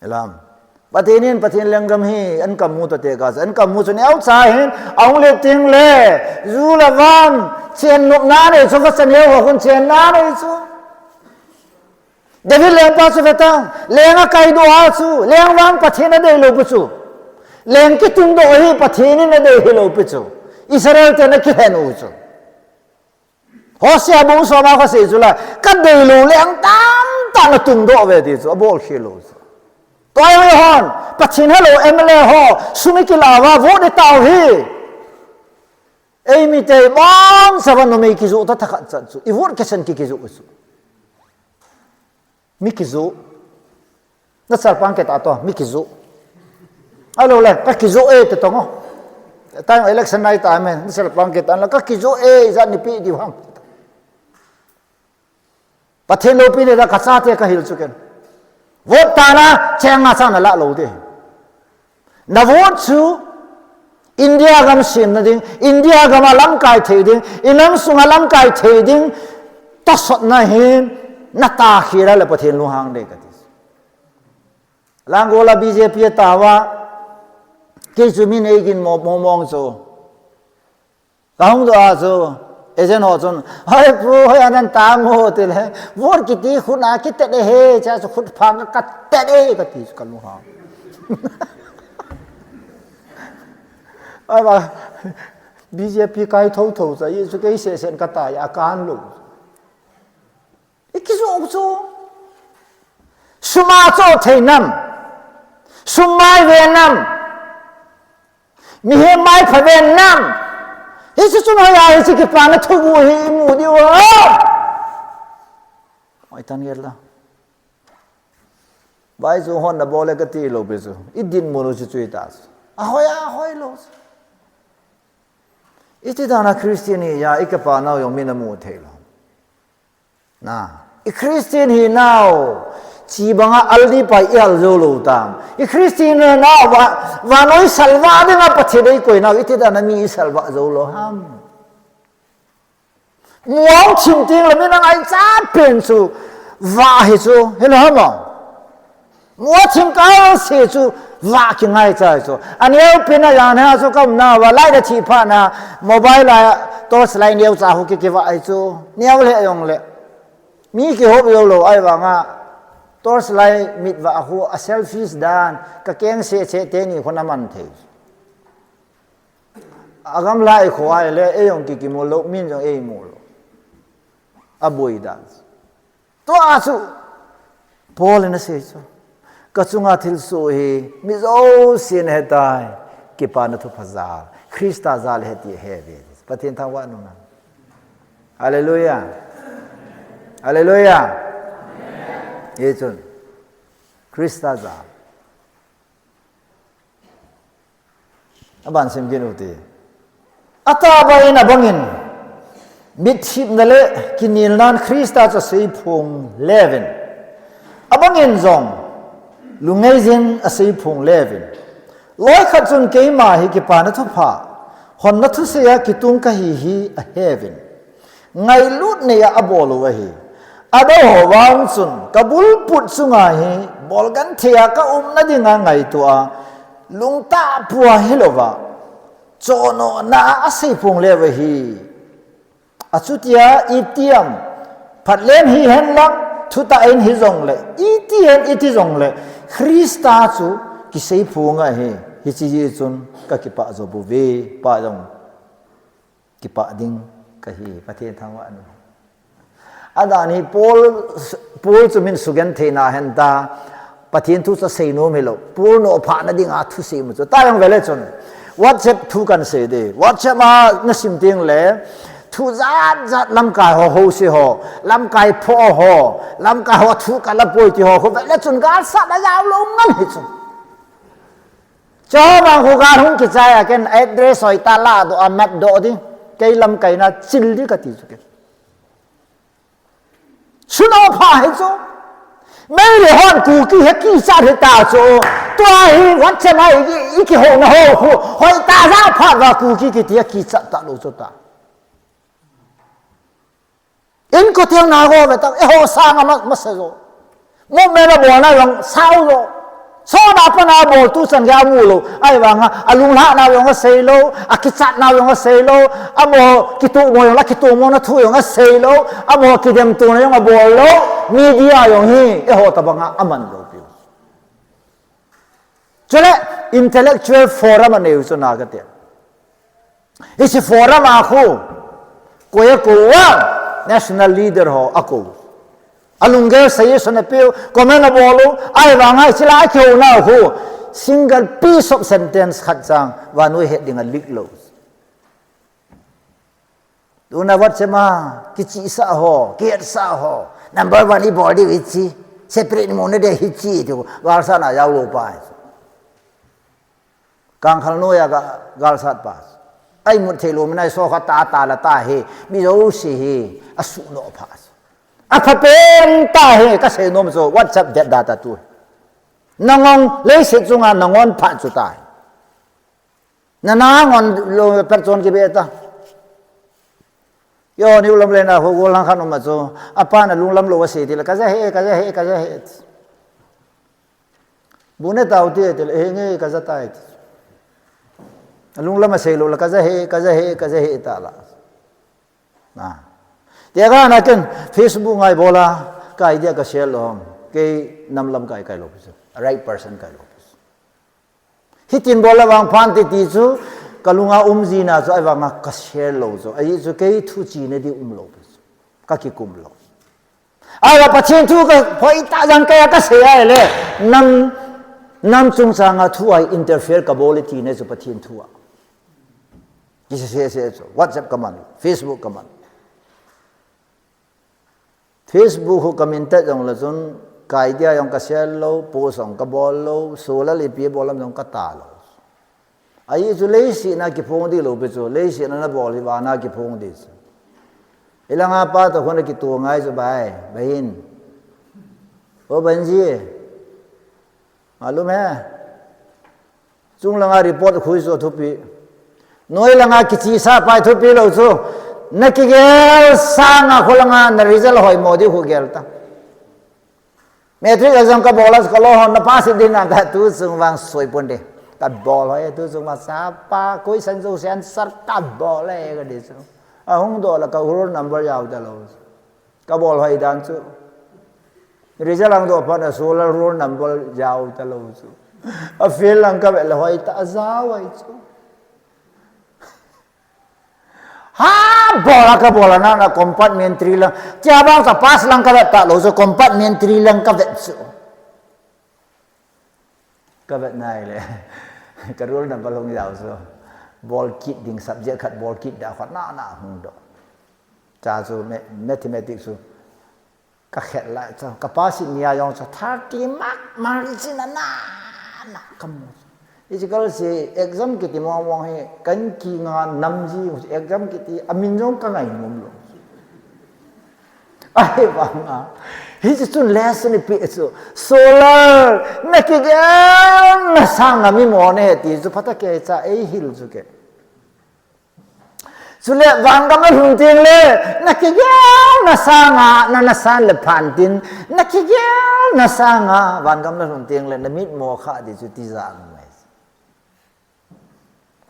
Elam. Pathen in, Pathen lenggam hi, an kamu ta te ka chu, an kamu chu neo cha hin, ahung le ting le, ju le van, chen nopna nei chu, khocha neo ho khun chenna nei chu. David lengpa chu ve tang, leng a kai doh a chu, leng vang Pathen a dei lou pi chu. Leng kitungdoh hi Pathen in a dei hilou pi chu. Israel ten a kihen u chu. Hosea bung som a kha sei chu la, ka dei lou leng tamtah na tungdoh ve ti chu, a bol khel lou chu. Tua hi hon, Pathen helou M L A ho, sum i kila uva, vote i tao hi. Eimite bang sava numei kijoh ta thakhat chat chu, i vote kisan ki kijoh chu. Mi kijoh. Na chalpang kit a to, mi kijoh. Alo le, ka kijoh e te tong o. Time election night time e, na chalpang kit a la, ka kijoh e, ijat ni pi di ham. Pathen loupi nei da ka chate ka hil chu ken. Vote tana, cheng nga cha na la lou de. Na vote chu India gam semna ding, India gam a lamkai thei ding, i nam sunga lamkai thei ding, tosotna hin, na ta khel a le Pathen lunghang de ka ti. Langol a B J P a tao a, kei chu mi nei gin mo, mo mong chu. Ka hung doh a chu, agent ho chun, "Hoi pu, hoi a nan tam o," ti le, "Vote kiti khut a kitet e he," cha chu khut phang ka tet e ka ti chu ka lunghang. Ai ba, B J P kai tho tho cha, i chu kei se sen ka ta ya kan lo. I ki zo chu. Suma cho thei nam. Sumai ve nam. Mi he mai pha ve nam. Hi chu chu no ya hi chu ki pa na thu bu hi i mu di wa. Oi tan yel la. Vai chu hon na bol le ka ti lo be chu. I din mu lo chu chu i ta chu. A hoi a hoi lo chu. I ti dan a Christian hi ya i ka pa nau yong mi na mu thei lo. Na. I Christian hi nau. Chi banga aldi pai i al zo lo tam. I Christian hi nau va, va noi salva dinga Pathian dei koi nau. I ti dan a mi i salva zo lo ham. Muang thim ting le min a ngai cha pen chu va hi chu, hi lo hamo. Muang thim kal se chu va ki ngai cha chu. A neo pin a yan ha chu kam na va lai da thi pha na mobile a torch light neo cha hu ki ki va ai chu. Neo le yong le. Mi ki hop yo lo ai vanga. Torch light mit va hu a selfish dan ka keng se che te ni khona man thei. A gamla i kho ai le, ei jong kiki mu lo, min jong ei mu lo. A boi dan. Tua chu, Paul in a sei chu. Ka chunga thil su hi, mi zo sin he tai, kipa na thu pha zal, Krista zal he ti he ve. Pathian thangvah nung na. Hallelujah. Hallelujah. Ye chun. Krista zal. Aban sim gin u ti. Ataba in abangin, mitthipna le kinilnan Krista chu aseiphong levin. Abangin jong, lungngaijin aseiphong levin. Loikhat chun keima hi kipana thupha, honna thusei a kitung kahi hi ahevin. Ngailut nei a abol u ahi. Adang ho vang chun, ka bulput chunga hi, bolgan thei a ka umna dinga ngaito a, lungtah pua hilouva, chohnohna a aseiphong leu ahi. Achutia, itiam, phatlem hihen lang, thutah in hijongle, iti hen iti jongle, Krista chu kiseiphong ahi, hiche hi chun ka kipah jo bouve, pa jong. Kipah ding kahi, Pathen thangvah in. Adan hi Paul, Paul chu min sugenthei na hen ta, Pathen thu chu asei nom hilou. Paul nophah na dinga thusei mu chu. Ta jong vele chun. WhatsApp thu kan sei de. WhatsApp a na sim teng le. Thu jat jat lamkai ho, ho se ho. Lamkai pho ho. Lamkai ho thu ka la poi ti ho. Ho vele chun galsat na jao lou ngan hi chu. Chomang khu gan hung kichai a ken address hoi ta la doh a mat doh ding. Kei lamkai na chil ding kati chu ken. Suno pha hi chu. Meitei hon Kuki he kichat hi ta chu. Tua hi WhatsApp a i, i kihou na ho khu. Hoi ta ja pha va Kuki kiti a kichat ta lou chu ta. Inkote na go ve ta, eiho sanga ma, masa jo. Movement a bolna jong sao jo. Sona pana bol tu chan gei amu lou. Ahivanga, alunglhahna jong asei lou, akichatna jong asei lou, amaho kitomo jong la kitomo na thu jong asei lou, amaho kidemtona jong abol lou, media jong hi, eiho tabanga aman lou piu. Chule intellectual forum anei u chu na kati. Hiche forum a khu, koi akou a, national leader ho akou. Alunggel suggestion apeu, comment abol u, ahivanga hiche la akihouna khu, single piece of sentence khat chang, vannoi het ding a leak lou. Tuna WhatsApp a, kichihsah ho, kihetsah ho, number one ibol diu hiche, separate imuna diu hiche, tiu, galsatna jao lou pa. Kangkhal noiya ga, galsat pa. Aimut thei lou, minai so kha ta ta la ta hi, mi jouse hi, asuh noh pha. Apha pen ta hi, kasei nom chu, WhatsApp det da ta tu. Nangong, leiset chunga nangon pha chu ta hi. Nana ngon lou pet chon kibe ta. Yo, niu lam le na ho gol hang khan um a chu. Apa na lunglam lou asei ti le, ka ja he, ka ja he, ka ja he. Bu ne tau ti ti le, he nge ka ja tai. Lunglam asei lou le, ka ja he, ka ja he, ka ja he ta la. Na. Tia ka na ken Facebook ngai bola, ka idea ka share lou ham. Kei nam lamkai kai lou pi chu. Right person kai lou pi chu. Hitin bol le vang phan ti ti chu, kalunga um jina chu, ahivanga ka share lou chu. Ahi chu kei thu china di umlou chu. Ka kikum lou. Ahivang Pathen thu ka hoitah jang kei a ka sei a le, nam, nam chungchanga thu a interfere ka bol e tina chu Pathen thu a. Kise se se chu. WhatsApp ka man, Facebook ka man. Facebook hu ka min tet jong le chun, ka idea jong ka share lou, post jong ka bol lou, solar ipi bol lam jong ka ta lou. Ahi chu leiset na kiphong di lou pi chu, leiset na na bol hi vana kiphong di chu. Ilanga pa to khun a kitu ngai chu bai, bai hin. O Banji, malum hai. Chung langa report khui chu thupi. Noi langa kichi sa pai thupi lou chu. Na kigel sanga khu langa na result hoimo di khu gel ta. Matric exam ka bol a ka lou hon na pass din na ta tu chung vang soi pon de. Ka bol hoi tu chung vang sa pa koi san jo sen sar ka bol e ka di chu. Ahung doh la ka roll number jao ta lou. Ka bol hoi dan chu. Result ang doh phat a solar roll number jao ta lou chu. A fail lang ka vet le hoi ta a jao ai chu. Ha, bol a ka bol a na, na compartment three lang. Chia bang ka pass lang ka vet ta lou chu compartment three lang ka vet chu. Ka vet nai le. Ka roll number hung jao chu. Bol kit ding subject khat bol kit da khat na na hung doh. Cha chu ma-, mathematics chu. Ka khet lai chu, ka pass nia jong chu thirty mark, mark ichi na na, na ka mu. Ichi kal si exam kiti mong mong hi, kan ki nga nam ji exam kiti, amin jong ka ngai nom lou. Ahivanga. Hichi chun lesson ipi chu. Solar, na kigel na sanga mi mo ne ti chu phatah kei cha ei hil chu ke. Chule, vangam na lhun teng le, na kigel na sanga, na na san le phan tin, na kigel na sanga, vangam na lhun teng le, na mit mo kha di chu ti jang mai.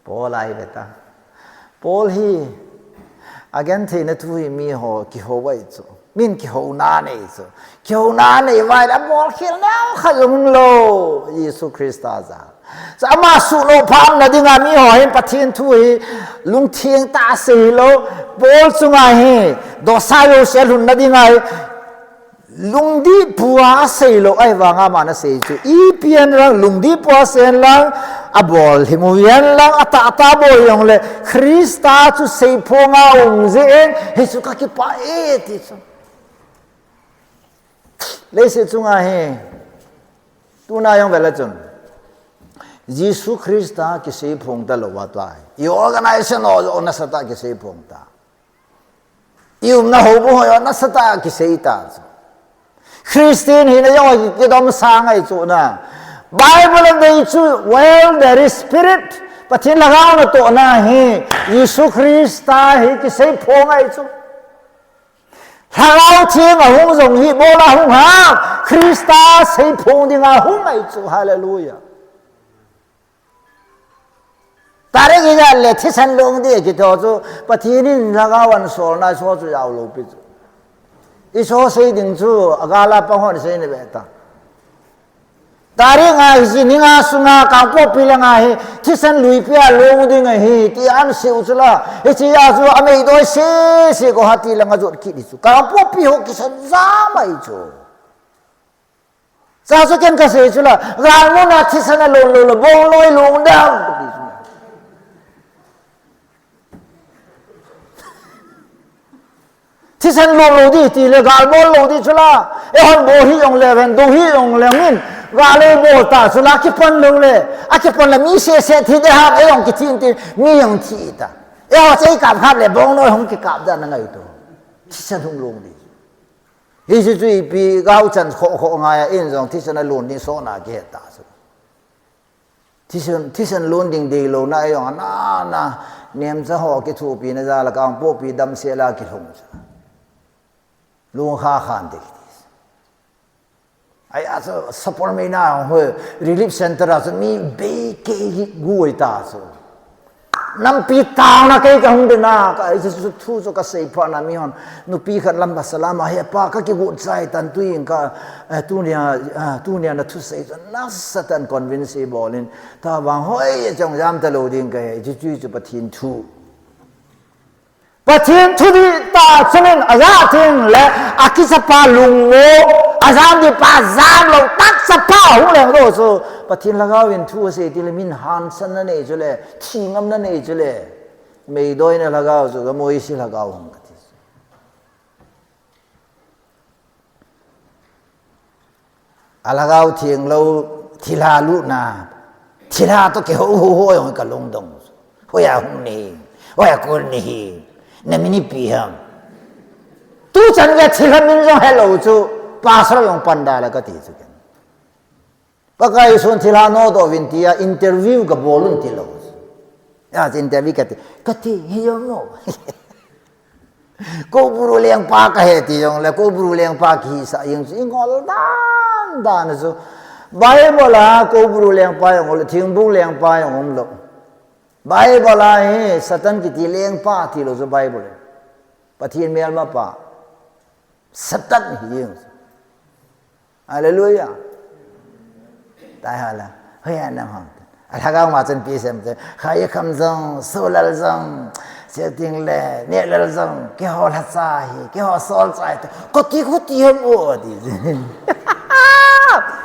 Paul ahi beta. Paul hi, a genthei na thu hi mi ho, kihou ai chu. Min kihouna nei chu. Kihouna nei vai le bol khel neo khat jong um lou. Jesu Christa ja. Chu ama suhnoh pha umna dinga mi ho hin Pathen thu hi lungtheng tah a sei lou. Paul chunga hi dosa jouse lhunna dinga hi lungdih pua sei lou ahivanga ama na sei chu. Ipi hen lang lungdih pua sei hen lang abol hi mu hen lang atah tah bol jong le Christa chu seiphonga um jeh in hichu ka kipah e ti chu. Leiset chunga hi, tuna jong vele chun. Jesu Christa kiseiphong ta lou a tua hi. I organization ho, ho nasatah a kiseiphong ta. I umna houbung ho, ho nasatah a kisei ta chu. Christian hina jong kidom sang ahi chu na. Bible a dei chu, well, there is spirit. Pathen lhagao natohna hi, Jesu Christa hi kiseiphong ahi chu. Lhagao Theng ahung jong hi, bol a hung ham, Christa seiphong dinga hung ahi chu, hallelujah. Tarik ijat le thisan lung di kiti chu, Pathen in lhagao ahin solna so chu jao lou pi chu. I so sei ding chu, agal a pang hon sei ni ve ta. Tarik nga hiche ni nga sunga Kangpokpi langa hi thisan luipi a lung ding ahi, ti ahin seiyu chula. Hiche a chu ameidoi sese Guwahati langa jot kit di chu. Kangpokpi ho kisan jam ahi chu. Cha chu ken kasei chula. Galmun a thisan alung lou le, Bongloi lung dam. Thisan lung lou di ti le gal bol lou di chula. Eihon bol hi jong le ven, do hi jong le min. Gal ei bol ta chula, kipan lou le. Akipan le mi sese thi de ham, ei jong kithi in ti, mi jong thi ta. Eiho chu ei kap khap le, Bongloi hung kikap dan angai to. Thisan hung lung di. Hiche chu ipi gao chan kho kho ngai a, in jong thisan alung ni so na kihe ta chu. Thisan, thisan lung ding dei lou na, ei jong ana, na, nemcha ho kithopina jal a Kangpokpi damsel a kilhung chu. Lung kha khan dei ti. Ahi a chu Sapormeina ho relief center a chu mi bei kei gui ta chu. Nampi taona kei kahung ding a, ka, Jesu thu chu kasei phat na mi hon. Nupi khat lam ka salam a, "He pa, kakigot chai tan tuin ka, eh, tunia, ah, tunia nathusei chu nasatah in convince bol in. Tabang hoi chong jam talou ding kahi, chuchu chu Pathen thu." Pathen thu ding tah chun in, ajah teng le, akichapa lungmong, ajam ding pa jamlou, tah chapa hung leng lou chu, Pathen Lhagao in thu asei teng le, min hansanna nei chu le, thingamna nei chu le, meidoina lhagao chu, ka moisi lhagao hung kati. A Lhagao Theng lou, thilha lutna, thilha toh kihou hou hou jong ka lungdong. Hoiya hung nahi, hoiya kon nahi, na min ipi ham. Tuchan ka thilha min jong helou chu, pastor jong pan da la kati chu ken. Pakai Jesun thilha nodoh uvin tia interview kabol un tilou. Ya, interview kati, kati, hi jong mo. Koubru lengpa kahi ti jong le, Koubru lengpa kihisah jeng chu, ingol dan dan chu. Bible a Koubru lengpa jong le, Thingbung lengpa jong umlou. Bible a hi Satan kiti lengpa tilou chu Bible. Pathen melmapa. Satan hi jeng chu. Hallelujah. Tai hala. Hoiya nam ham. A Lhagao ma chun ipi asei em tile, Khaikham jong, Solal jong, chuteng le, Nehlal jong, keiho lhacha hi, keiho solchah hi, kati kati ham o, ati.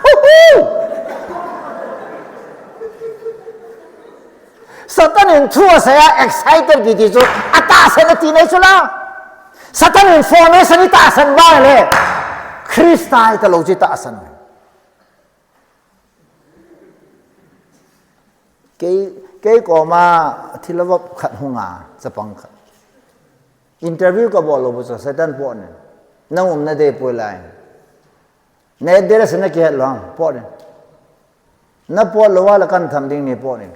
Huhu! Satan in thu asei a excited kiti chu, atahsan ati nei chu la. Satan in information itahsan bai le, Christa italou chu itahsan. Kei, kei koma thilha vop khat hung a, chapang khat. Interview kabol lou bou chu, Satan pot in. Nang umna dei poi lai. Na address nakihet lou ham, pot in. Napot lou a le kahin tham ding nahi, pot in.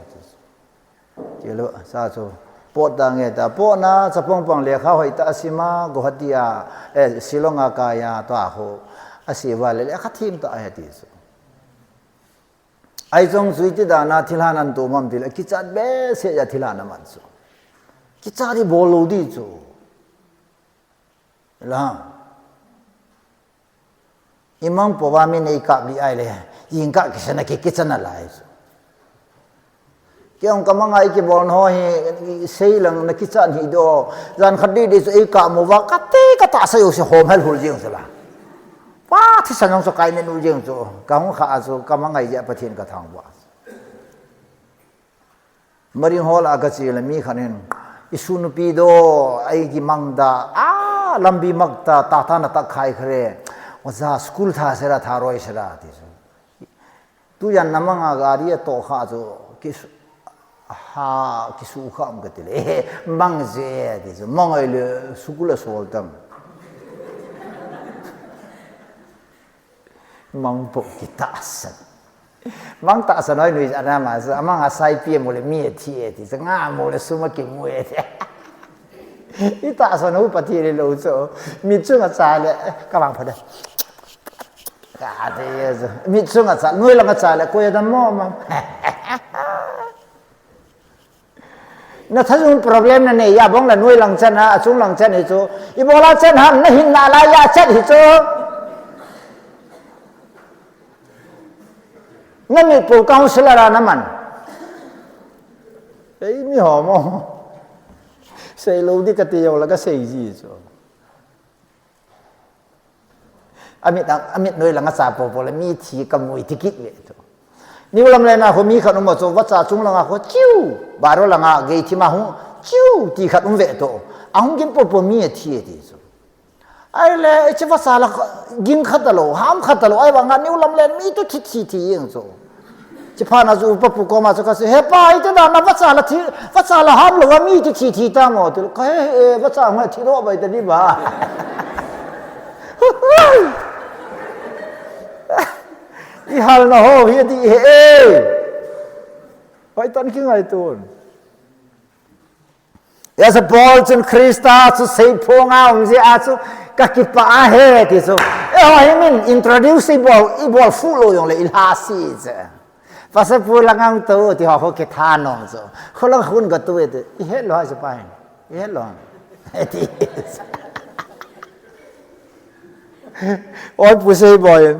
Tilou, sa chu, pot tange ta, potna, chapang pang lekha hoitah a asim a, Guwahati a, eh, Shillong a kai a, tua ho, asei uva le, lekha themtah ahi ati chu. Ahi jong chu iti dan a thilha nahin tom ham tile, kichat behseh a thilha naman chu. Kichat ding bol lou ding chu. La. Imang pouva min eikap lih ahile, jingkah kisana ki, kichat nalai chu. Kei jong kamang a ikibolna ho hi, sei lang nakichat hih ding o. Jan khat didi chu eikap uva, kati katahsa jouse hom hel hul jeng chu la. Pa thisan jong chu kaine nu jeng chu. Kahung kha a chu, kamang a ijeh a Pathen kathangvah. Maring hol a kache le mi khat in, "Isu nupi do, eiki mang da, a, lambi mak ta, ta ta na tak khai khare, oja school tha sera, tha roi sera," ti chu. Tujan na mang a gari a toh kha chu, kisu, ha, kisu kha um kati le, "Mang je," ti chu, "Mang ai le, school a sol tam." Mang po kitahsan. Mang tahsan hoi nui ana ma sa, amang a saipi mo le mi athi e ti, sa nga mo le sum akimu e ti. Itahsan ho Pathen le lou chu. Mit chunga cha le, ka mang pha da. Ka ti e chu. Mit chunga cha, nui langa cha le, koi adam mo mang. Nathajung problem nanei a bang le nui lang chan a, achung lang chan hi chu. Ibola chan ham, nahin nalai a chan hi chu. Namit po counselor a naman. Ei mi ho mo. Sei lou di kati jou la kasei ji chu. Amit, amit nui langa cha popo le mi thi kamu e ti kit ve tu. Niu lam le na ho mi khat um a chu vacha chung langa ho chiu, baro langa gei thi ma hu chiu ti khat um ve tu. Ahung gin popo mi athi e ti chu. Ahile, hiche vacha la ging khat talou, ham khat talou, ahivanga niu lam le mi tu thi thi thi jeng chu. Chuphat na chu upa pu koma chu kasei, "He pa, iti dan a vacha la thi, vacha la ham lou a mi ti thi thi ta mo?" Ti, "Ka he, he, vacha ma thi lou bai ta di ba." Ihal na ho hi di he. Hoitah in kingaitun. Hijeh a chu Paul chun Christa chu seiphong a um jeh a chu kakipah ahi ti chu. Eiho hi min introduce ibol, ibol fuh lou jongle ilha si chu. Pastor pu lang ang tu, ti ho ho ke tha no so. Kho lang hun ka tu e te. I het lo ha se pa hin. I het lo. Ti. Oi pu sei boy.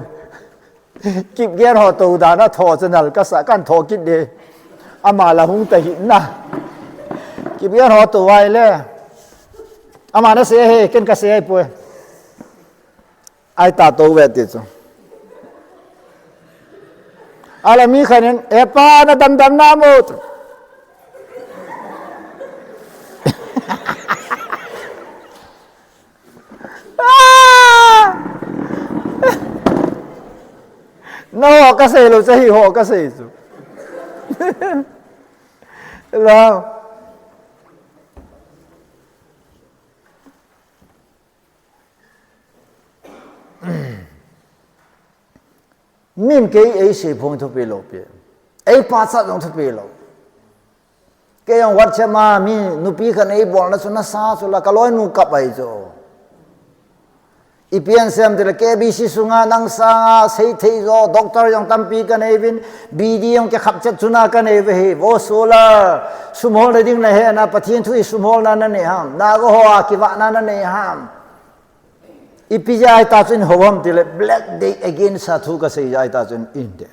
Kip gen ho to da na tho channel ka sa kan tho kit de. Ama la hung ta hi na. Kip gen ho to vai le. Ama na se he, ken ka se ai pu. Ai ta to ve ti chu. Ala mi khan in, "E pa, na dam dam na mo." Ah! Na ho ka sei lo, sa hi ho ka sei chu. Hello. Min kei ei sei phong thupi lo pi. Ei pa cha jong thupi lo. Kei jong WhatsApp ma mi nupi khan ei bol na chu na sa chu la ka loi nu kap ai chu. I pian sem ti la K B C sunga nang sanga sei thei jo doctor jong tampi ka nei vin B D jong ke khap chet chuna ka nei ve hi. Vo sula sumol na ding na he na Pathian thu i sumol na na nei ham. Na go ho a ki va na na nei ham. Ipi jeh a ita chun ho ham tile, Black Day against a thu ka sei jeh a ita chun in de.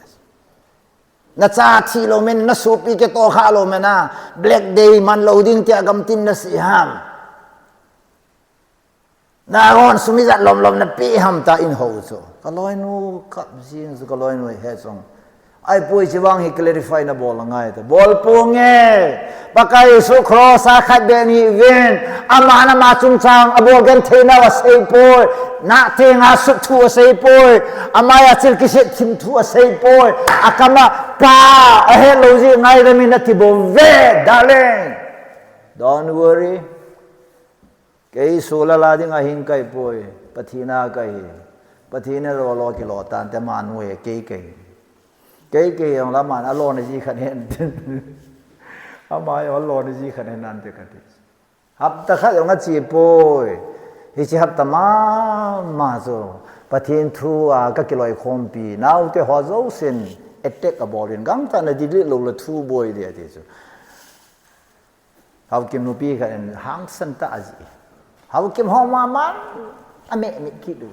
Na cha thi lo men, na sopi ke to kha lo men a, Black Day man lo ding tia gam tin na si ham. Na ron sum ijat lom lom na pe ham ta in ho chu. Ka loi nu kap jing chu ka loi nu he chong. Ai poi chi vang hi clarify na bol ngai ta. Bol pu nge. Pakai Jesu cross a khat be ni vin. Ama na ma chung chang a bol gen thei na wa sei poi. Na te nga suk thu a sei poi. Ama ya chil ki se thim thu a sei poi. A kama pa a he lo ji ngai da mi na ti bo ve, darling. Don't worry. Kei sula la ding a hing kai poi, Pathian a kai hi. Pathian a lo lo ki lo tan te man we kei kei. Kei kei yong la man a lo na ji khan hen. Ama yong lo na ji khan hen nan te kati. Hapta khat yong a chi poi. Hi chi hapta ma ma so. Pathian thu a ka ki loi khom pi. Nau te ho zo sin. Attack a bol in. Gam ta na di li lo la thu boi di a ti so. Haukim nupi kha in hangsan ta a ji. Haukim ho ma man a me me ki du.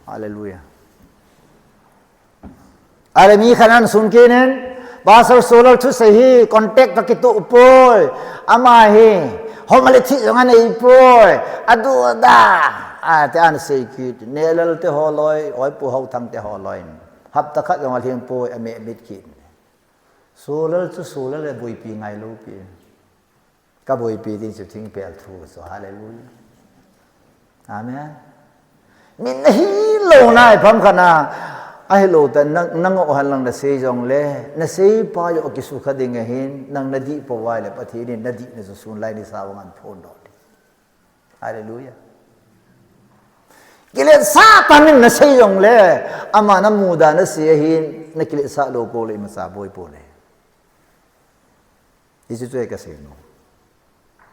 Hallelujah. Are mi khan an sun kinen, Pastor Solal thu sei hi contact ka kitu poi. Ama hi, hom le thi jong an ei poi. Adu da. A te an sei kit. Nelal te holoi, oi pu hau thang te holoi. Hapta khat jong a hlim poi, a me mit kit. Solal chu Solal le boipi ngai lo pi. Ka boipi ding chu thingpel thu chu. Hallelujah. Amen. Min na hi lo nai pham khat na. A hi lo ta nang, nang o han lang na sei jong le. Na sei pa yo ki su kha ding a hin. Nang na di po vai le Pathian in na di na chu sun lai ni sa vang an phon do. Hallelujah. Kilet sa ta min na sei jong le. Ama na muda na sei a hin. Na kilet sa lo po le ima sa boi po le. Hichu chu ka sei no.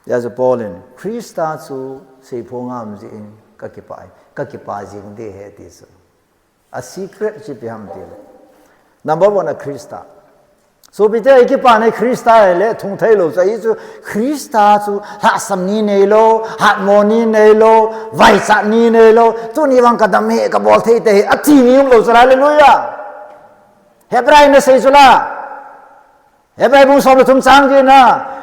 Ya chu Paul in, Krista chu sei pho ngam ji in ka kipa, ka kipa jing de he ti chu. A secret chu ipi ham ti le. Number one a Krista. Sopite i kipa nei Krista he le thung thei lo chu. Hichu Krista chu lhasam ni nei lo, hatmo ni nei lo, vaichat ni nei lo. Tuni vang ka dam he ka bol thei te he. A ti ni um lo chu, hallelujah. Hebrai na sei chu la. Hebrai bung som le thum chang kit na.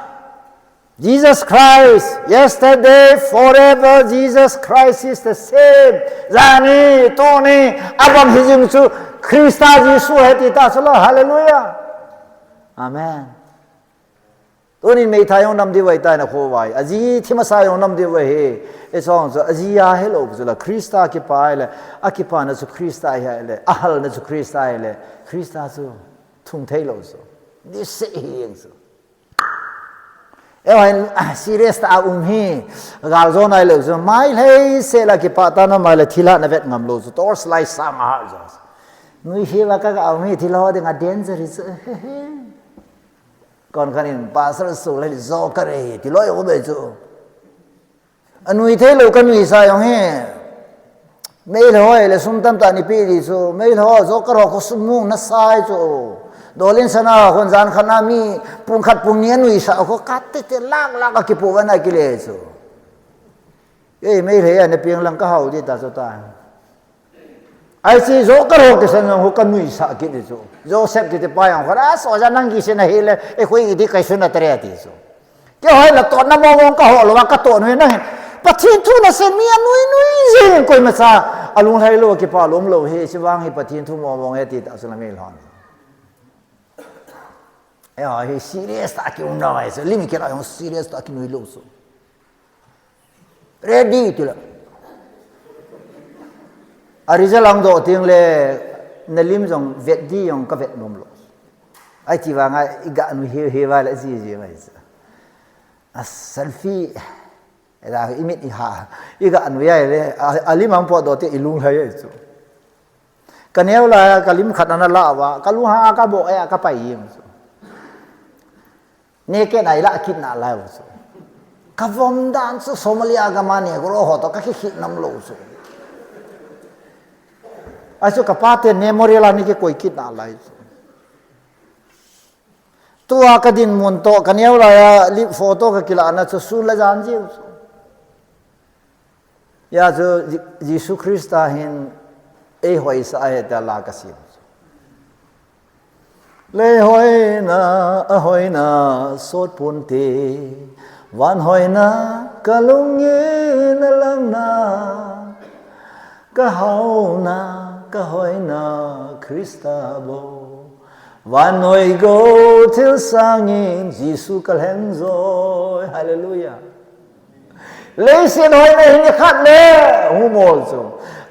Jesus Christ, yesterday, forever, Jesus Christ is the same. Jani, tuni, abang hi jing chu, Krista Jesu he ti ta chu lo. Hallelujah. Amen. Tuni meithai jong nam di vai tai na kho vai. Aji thima sa jong nam di vai he. E chong chu, aji a he lo chu la. Krista kipa le, a kipa na chu Krista hi le, a hal na chu Krista hi le. Krista chu thung thei lo chu. Ni se hi jing chu. Ewa, ah, serious ta um hi. Gal jo nai lo jo. Mai lhei se la kipa ta na mai le thila na vet ngam lo jo. Torch light sang a jo. Nui hi va ka ga um hi thila ho ding a danger hi jo. Kon kan in pastor su le jo ka re hi. Ti lo yo be jo. A nui thei lo ka nui sa jong hi. Meilhei ho le sum tamtah nei pe di chu. Meilhei ho, joker ho khu sum mong na sai chu. Dolin sana khun jan khat na mi pung khat pung ni a nuisah khu khat tete lak lak a kipu va na kile chu. Ei, Meilhei a na piang lang ka hau di ta chu ta. Ai si joker ho kisan jong khu ka nuisah kit di chu. Joseph kiti pa jong khu, "A, soja nang kisi na hi le, e khui di kai sun na tere," ti chu. Kei hoi la totna mong mong ka ho lou va ka to nui na hin. Pathen thu na sen mi a nui nui jing koimacha. A lunglhai lou kipa lom lou hi, si vang hi Pathen thu mong mong he ti ta chu la Meilhei hon. E, hi serious ta ki um na vai chu. Lim ki la jong serious ta ki nui lou chu. Ready ti la. A result ang doh ting le na lim jong vet di jong ka vet nom lou. Ai ti vang a i ga nui hi hi va le ji ji mai chu. A selfie. Ela i mit i ha. I ga nui ai le. A, a lim ang po doh te i lunglhai ai chu. Ka neo la ka lim khat na la va. Ka lung ha ka bo e ka pai yim chu. Naked a i la kit na lai u chu. Ka vom dan chu Somalia gam a Negro ho to ka ki khit nam lou chu. A chu ka pa te memorial a ni ki koi kit na lai chu. Tua ka dinmun to ka neo lai a li photo ka kila na chu sun la jan ji u chu. Hia chu Je-, Jesu Christa hin ei hoisah ahi tia la ka sim. Lei hoina, a hoina, sot pun ti, van hoina, ka lungin a langna, ka hauna, ka hoina, Christa bou. Vannoi gou thil sangin Jesu ka lheng joi. Hallelujah. Leiset hoina hi nikhat le hung bol chu.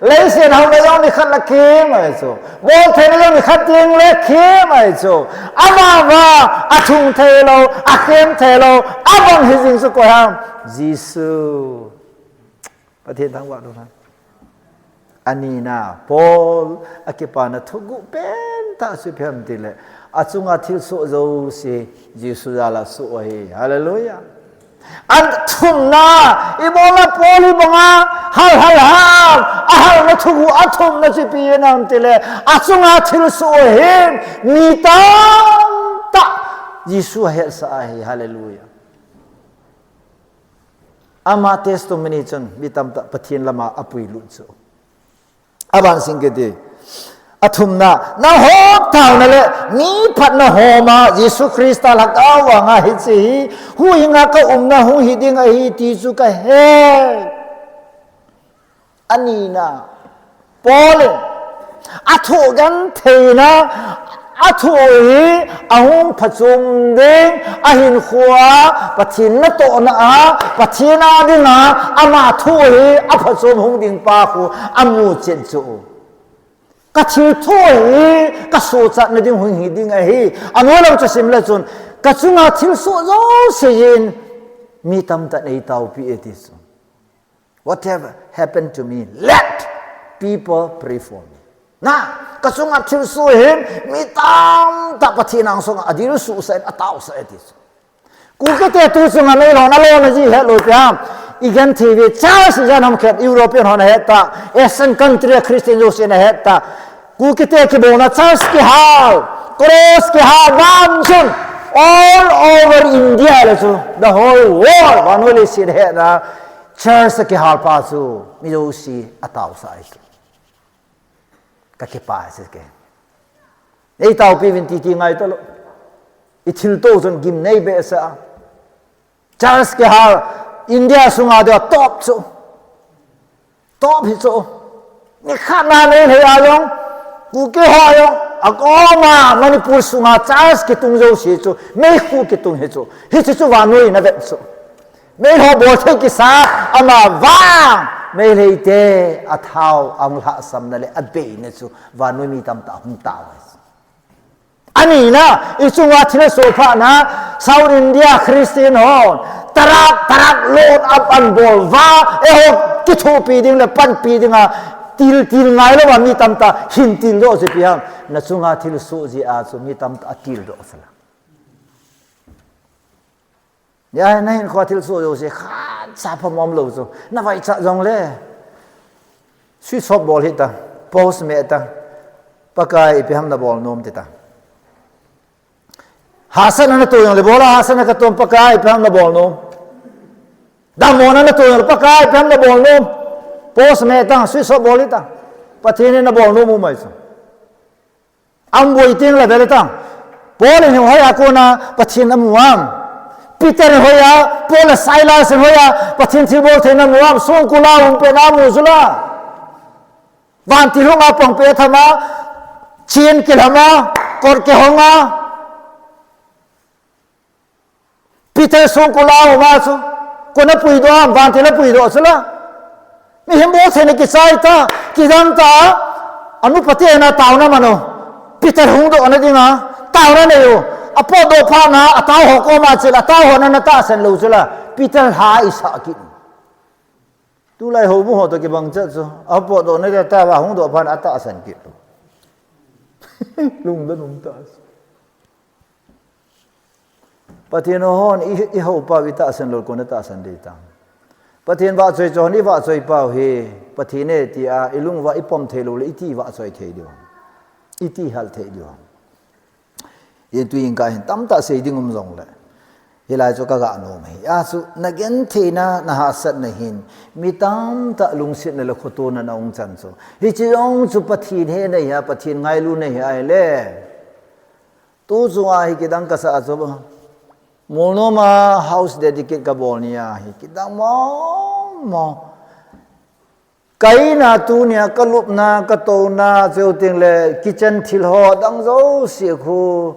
Leiset hoina jong nikhat le khem ahi chu. Bol theina jong nikhat ding le khem ahi chu. Amavang a thung thei lou, a khem thei lou, abang hi jing chu koi ham? Jesu. Pathen thangvah lou ham. Anina, Paul a kipana thuguh pen tah chu ipi ham tile, achunga thilsoh jouse Jesu jal a soh ahi. Hallelujah. Athumna, ibola Paul hi banga hal hal ham, ahalna thuguh athumna chu ipi ham tile, achunga thilsoh ahin, mi tamtah Jesu ahetsah ahi. Hallelujah. Ama testimony chun mi tamtah Pathen lama apuilut chu. Aban sing kiti. Athumna, nahop thauna le mi phatna homa Jesu Christa lhagao vanga hiche hi huhhinga ka umna hung hi ding ahi ti chu kahe. Anina, Paul in athoh gentheina, athoh hi ahung phachom ding, ahinkhoa Pathen natohna a, Pathen a dinga ama thoh hi aphachom hung ding pa khu amu chet chu. Ka thilthoh hi ka sochatna ding hung hi ding ahi. Anoi lang chu sim le chun, ka chunga thilsoh jouse hin mi tamtah in eitaopi e ti chu. Whatever happened to me, let people pray for me. Na, ka chunga thilsoh hin mi tamtah Pathen angsunga adilsuhsah in ataosah e ti chu. Kukite tu chunga meilhei hon alona ji helou pi ham. Igenthei ve church ijat ham khat European hon ahet ta, Asian country a Christian jouse in ahet ta. Kukite kibona church kihal, cross kihal, van chun all over India le chu, the whole world, vannoi leiset hetna, church kihal pa chu mi jouse ataosah ahi chu. Ka kipah ahi chu ke. Eitaopi uvin titi ngai talou. I thilto chun gimnei behseh a. Church kihal India sunga dia top chu. Top hi chu. Nikhat na Meilhei a jong, Kuki ho a jong, akoma Manipur sunga church kitung jouse chu, meikhu kitung hi chu. Hiche chu vannoi in avet chu. Meilhei bol thei kisa, amavang Meilhei te athao, alhahsamna le abeina chu vannoi mi tamtah hung tao ahi. Anina, ichunga thilsoh phatna, South India Christian hon, tarak, tarak load up anbol uva, eiho kithopi ding le panpi dinga, til, til ngai louva mi tamtah hin tildoh chu ipi ham, nachunga thilsoh jeh a chu mi tamtah atildoh sala. Hia, nahinkhoa thilsoh jouse khatcha phamom lou chu. Navaichat jongle. Switch off bol hita, pause me ta, Pakai ipi ham nabol nom tita. Hahsatna nato jongle bol a, hahsatna katom, Pakai ipi ham nabol nom. Damlouna nato jongle Pakai ipi ham nabol nom. Pause me ta, switch off bol hita. Pathen in nabol nom u mai chu. Aum boi teng le vele ta. Paul in hoiya kona Pathen amu am. Peter in hoiya, Paul le Silas in hoiya Pathen thilbol theina amu am. Songkul a um pet na amu chu la. Vantil hung a pang pet tham a, chain kilham a, kot kihong a. Peter songkul a um a chu, kona puidoh am, vantil a puidoh chu la. Mihem bol theina kichai ta, kidang ta, anu pate na taona man u. Peter hung dohna dinga, taona nei u. Apotdoh phat na, atao ho koma chil, atao ho na na tahsan lou chu la. Peter ha isah kit. Tulai houbung ho toh kibang chet chu. Apotdoh na dia ta va hung doh phat na atahsan kit lou. Lungdon um ta. Pathen hon i, i hou pau i tahsan lou le kona tahsan ding ta. Pathen vahchoi choi hon i vahchoi pau hi Pathen e tia i lung uva i pom thei lou le iti vahchoi thei diu. Iti hal thei diu. Hi tuin ka hin tamtah sei ding um jongle. Hilai chu ka ga nom hi. A chu na gentheina na hahsatna hin mi tamtah lungsetna le khotona na hung chan chu. Hiche jong chu Pathen hena hi a, Pathen ngailutna hi ahile. Tu chunga hi kidang kasa a chu. Molnom a house dedicate kabol nia hi kidang mong mong. Ka in a tunia kalupna, katouna, chuteng le kitchen thil ho dang jouse khu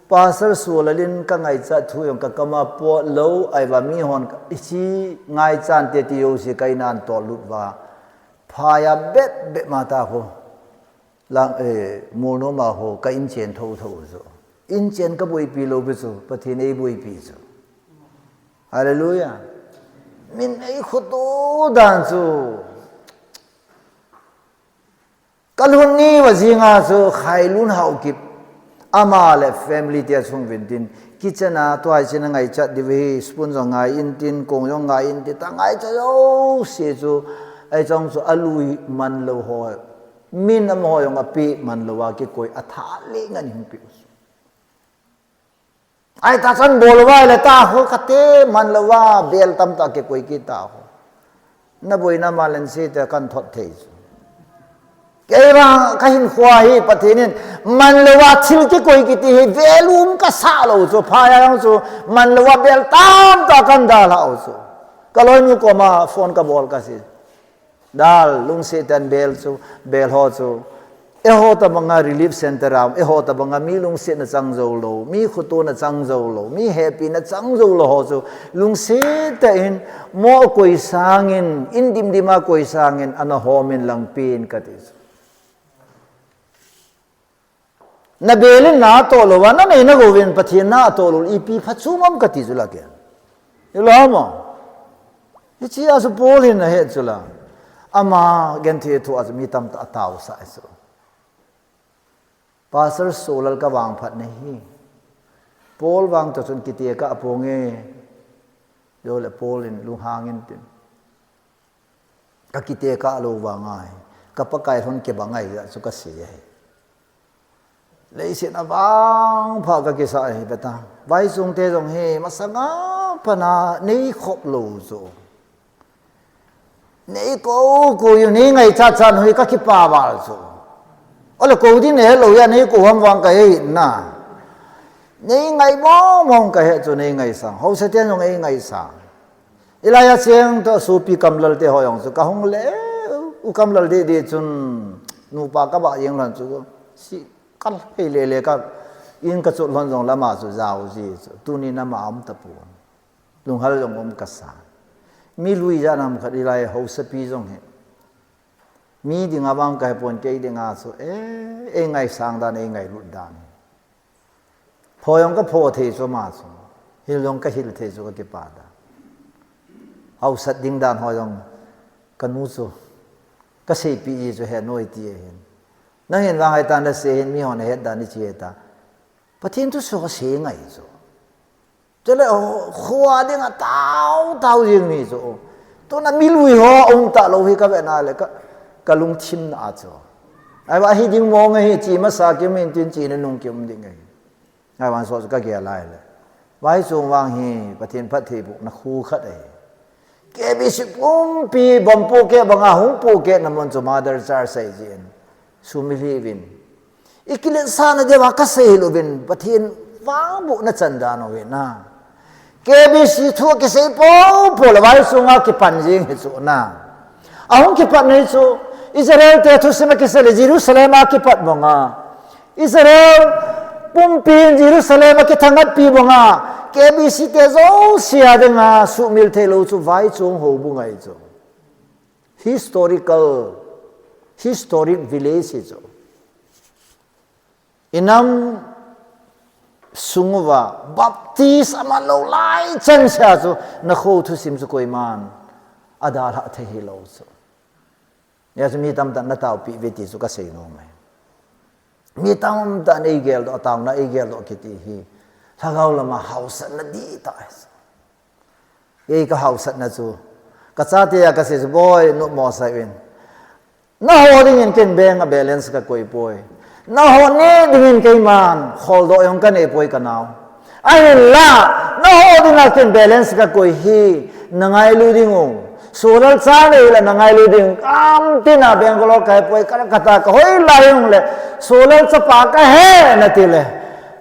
Pastor Sualal in ka ngaichat thu jong ka kama pot lou, ahivang mihon hiche ngaichat te ti jouse ka in a tol lut uva. Phai a bep bep ma ta khu. Lang, eh, Molnom a ho, ka inchen thotho u chu. Inchen ka boipi lou pi chu, Pathen in ei boipi chu. Hallelujah. Min ei khoto dan chu. Ka lhun ni uva jinga chu Khailun Haokip. Ama le family te achung uvin tin. Kitchen a tuai chin a ngaichat diu hi, spoon jong ngai in tin, kong jong ngai in tin, ta ngaichat jouse chu. Ei chong chu alui man lou ho. Min amaho jong apeh man lou a kikoi a tha le ngan hung peh u. Ai ta chan bol uva le ta ho kate man lou a bel tamtah kikoi kit ta ho. Na boina ma len se te kan thot thei chu. Kei vang ka hinkho hi Pathen in man lou a thil kikoi kiti hi value um ka sa lou chu, phai a jong chu man lou a bel tamtah kan dalha u chu. Ka loinu koma phone ka bol ka sei. Dal, lungset tah in bel chu, bel ho chu. Eiho tabanga relief center a, eiho tabanga mi lungsetna chang jou lou, mi khotona chang jou lou, mi hepina chang jou lou ho chu, lungset tah in, mo koi sangin, in dimdim a koi sangin, ana hom in lang pen kati chu. Na bel in na toh lou va, na nei na gou vin Pathen na toh lou, ipi phachom ham kati chu la ken. Hilou mo. Hiche a chu Paul hin ahet chu la. Ama genthei thu a chu mi tamtah ataosah chu. Pastor Sualal ka vangphat na hi. Paul vang toh chun kitekah a ponge. Jole Paul in lunghang in tin. Ka kitekah lou vang ahi. Ka Pakai lhon kibang ahi, chu ka sei ahi. Leiset a vangpha ka kisa ahi beta. Vaichung te jong hi, masanga pana nei khop lou chu. Nei kou kou u, nei ngaichat chat u hi ka kipa val chu. Ole kou ding nei lou a, nei kou ham vang ka he na. Nei ngai mong mong ka he chu, nei ngaisang. Hausa te jong ei ngaisang. Hilai a cheng toh sopi Kamlal te ho jong chu ka hung le, u Kamlal didi chun nupa ka ba jeng lhon chu si kal hei le le ka in ka chot lhon jong le ama chu jao ji chu tuni na ma um tapon. Lunghal jong um ka sa. Mi lui ja nam khat hilai hausa pi jong hi. Mi dinga vang ka he pon kei dinga chu e, ei ngaisang dan, ei ngailut dan. Pho jong ka pho thei chu ama chu. Hil jong ka hil thei chu ka kipa dan. Hausat ding dan ho jong ka nu chu. Ka seipeh ji chu he noi ti ahin. Nang hin vang hai tan la se hin mi hon ahet dan i chi ta. Pathen thu so ka se ngai chu. Chule, kho a dinga tao, tao jing ni chu. Tuna mi lui ho, um ta lou hi ka ve na le ka. Ka lungthim na a chu. Ai va hi ding mong ahi, chi masa kium in tin chi na nung kium ding ahi. Ai van so chu ka gel lai le. Vai chung vang hi, Pathen phatthei boh na khu khat ahi. K B C pumpi bom pu ke banga hung pu ke na mon chu mother church sai jin. Sumili vin. I kiletsahna deuh a ka sei lou vin, Pathen vangbohna chan dan u vin na. K B C thu a kisei popo le vai sunga kipan jing hi chu na. Ahung kipan nei chu Israel te thusim a kisei le Jerusalem a kipat banga. Israel pumpi in Jerusalem a kithangatpi banga. K B C te jouse a dinga sumil thei lou chu vai chung houbung ahi chu. Historical, historic village hi chu. I nam sung uva Baptist aman lou lai chan sia chu na kho thusim chu koiman a dalha thei hi lou chu. Hia chu mi tamtah na taopi ve ti chu ka sei nom e. Mi tamtah nei geldoh, taona ei geldoh kiti hi. Lhagao lama hausatna dihtah ahi chu. Ei ka hausatna chu. Ka chate a ka sei chu, "Boi, nopmo sa in. Na ho dingin ken bank a balance ka koi poi. Na ho ne dingin keiman kholdoh jong ka nei poi ka nao. Ahinla, na ho dinga ken balance ka koi hi, na ngailu ding u. Solal cha nei la na ngailu ding, kam tina Bangalore kai poi, Kolkata ka hoi lai jong le, Solal chapa ka he na ti le.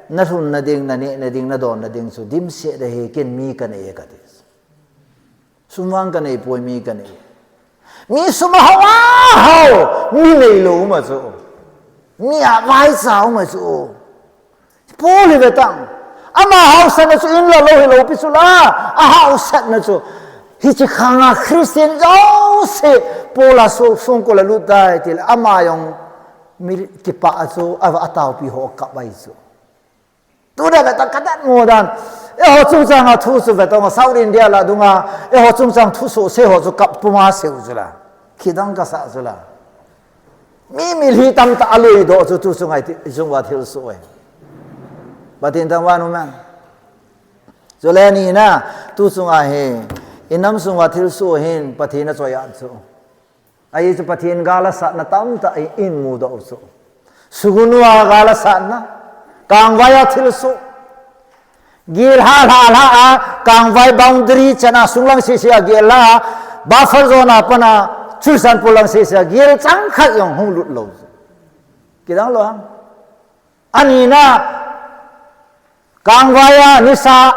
Na lhunna ding, na nehna ding, na donna ding chu, dimset ahi, ken mi ka nei e ka ti." Sum vang ka nei poi, mi ka nei. Mi sum a hao a hao, mi nei lou ma chu. Mi a vai cha ma chu. Paul hi ve tang. Ama hausatna chu in la lou hi lou pi chu la. A hausatna chu. Hichi khanga Christian jouse Paul a su sung ko la lut dai ti le ama jong mi kipa a chu a, a taopi ho kap ai chu. Tuna ve tang ka dat mo dan. Eiho chungchang a thu chu ve tang South India la dunga. Eiho chungchang thu so se ho chu kap puma se u chu la. Kidang ka sa chu la. Mi mi li tam ta a lui do chu tu chu ngai ti, chung va thil so e. Pathen thangvah in um hen. Chule ni na, tu chunga hi, i nam sung va thil so hin, Pathen a choi a chu. Ahi chu Pathen gal a satna tamtah i, in mudoh u chu. Sugunu a gal a satna, Kangvai a thilsoh. Gel ha lha lha a, Kangvai boundary chan a sunglang sese a gel lha a, buffer zone a pat a, Churachandpur lang sese a gel chang khat jong hung lut lou. Kidang lou ham. Ani na, Kangvai a nisa,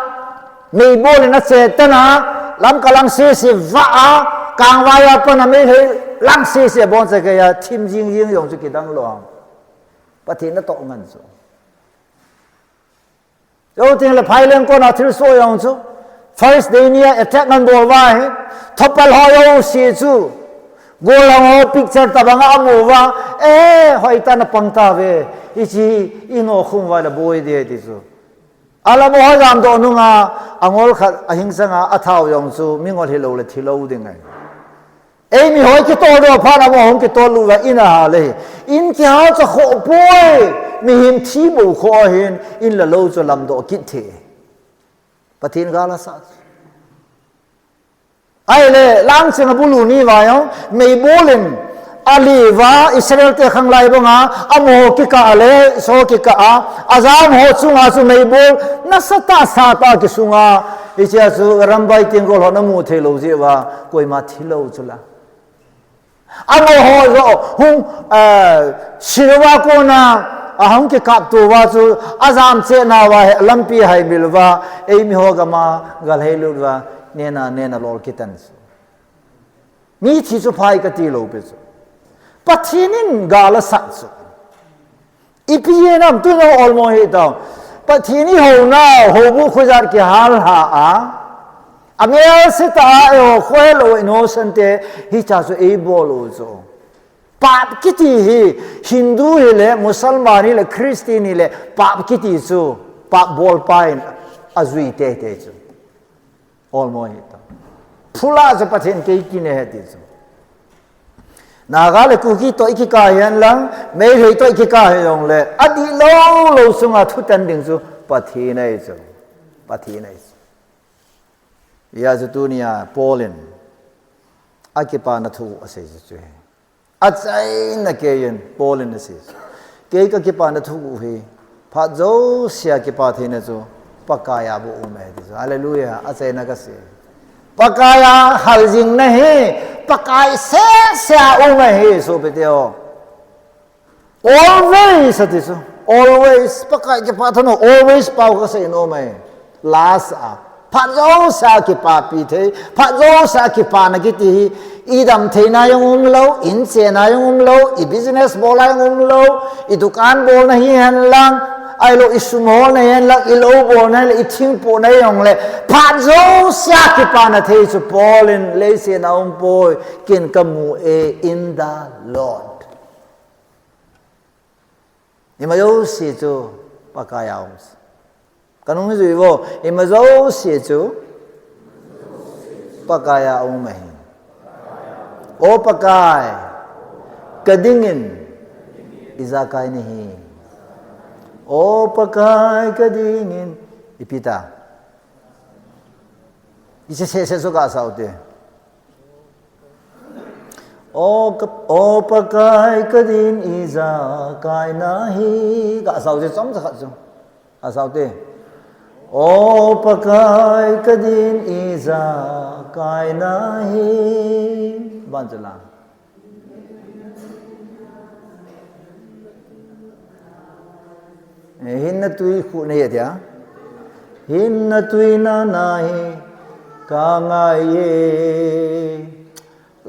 meibol in a chetan a, Lamka lang sese vah a, Kangvai a pat a Meitei lang sese bon che kei a, thim jing jing jong chu kidang lou. Pathen natoh ngen chu. Jou ting le Phaileng kon a thilsoh jong chu. First day ni a attack ngan bol uva hi. Thopal ho jouse chu. Gollhang ho picture tabang a amu uva. Eh, hoitah in apang tauve. Hiche hi i nokhum uva le boi ding ti chu. Alam ho jamdoh nunga, angol khat ahing sanga, athao jong chu, mingol hilou le thilou ding ahi. Eimi ho kitoldoh phat a amaho hung kitol lut uva in a hal e. In kihal cha khoh poi, mihem thi bou khoh ahin, in le lou chu lamdoh kit thei. Pathen gal a sat. Ahile, langching a bulu ni uva jong, meibol in, ale uva, Israel te khanglai banga, amaho kikah a le, so kikah a, ajam ho chunga chu meibol, nasatah, satah kisunga, hichea chu Arambai Tenggol ho namu theilou jeh uva, koima thilou chu la. Amaho joh hung, eh, Shiloh a kona, ahung kikapto uva chu, ajam chehna uva hi, lampi haimil uva, eimi ho gam a, galheilut uva, nena, nena lol kitan chu. Mi thi chu phai kati lou pi chu. Pathen in gal asat chu. Ipi jeh ham tuna olmo hi tao. Pathen in hounau, houbuh khoijat kihal lha a. Amel se tah a eiho khohelou innocent te hicha chu eibol u chu. Pap kiti hi Hindu hile, Musalman hile, Christian hile, pap kiti chu, pap bolpa in ajui teitei chu. Olmo hi tao. Phula chu Pathen kei kinei ahi ti chu. Naga le Kuki toh ikikah hihen lang, Meitei toh ikikah hijongle, adihlou lou sunga thutan ding chu Pathen ahi chu. Pathen ahi chu. Hijeh a chu tunia Paul in akipana thu asei chu chu hi. Achaina keiyin Paul in asei. Kei kakipana thu u hi, phat jousea kipa theina chu Pakai a bou um ahi ti chu. Hallelujah. Achaina kasei. Pakai a haljingna hi, Pakai sese a um ahi, sopite ho. Always ati chu. Always. Pakai kipa thano. Always pau kasei nom ahi. Last a. Phat jousea kipapi thei. Phat jousea kipana kiti hi. Idam theina jong umlou. Inchena jong umlou. I business bolna jong umlou. I dukan bolna hihen lang. Ahilou isum holna hihen lang. Ilou bolna le. Ithing pohna jong le. Phat jousea kipana thei chu Paul in leiset a umpoi. Ken kamu e in the Lord. Ima jouse chu Pakai a um. Kanung jui vo, ima jouse chu Pakai a um ahi. O Pakai, kadingin ijakai nahi. O Pakai, kadingin ipi ta. Iche sese chu kasau te. O, ka, o Pakai kadin ijakai nahi. Kasau te chomcha khat chu. Kasau te. O Pakai kadin ijakai nahi. Ban chu la. Eh, hinna tui khu nei atia. Hinna tui nana hi kangai e.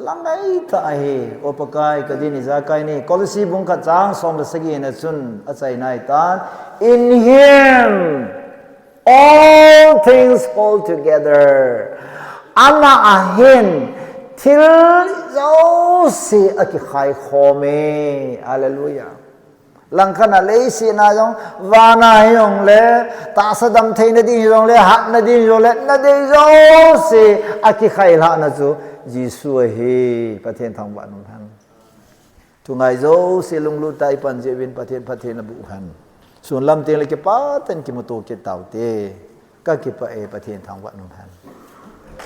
Langai ta ahi, O Pakai, kadin ijakai nahi. Kolose bung khat chang som le sagi na chun achaina ahitan. In him all things hold together. Ama a hin thil jouse akikhai khom e. Hallelujah. Langkhat a leiset a jong, van a hijongle, tahsa damtheina ding hijongle, hatna ding hijongle, nadei jouse akikhai lhahna chu Jesu ahi. Pathen thangvah in umhen. Thungai jouse lunglut tah a ipan jeh uvin Pathen phatthei naboh hen. Sunlam tengle kipah tah in kimuto kit taute. Kakipah e, Pathen thangvah in umhen.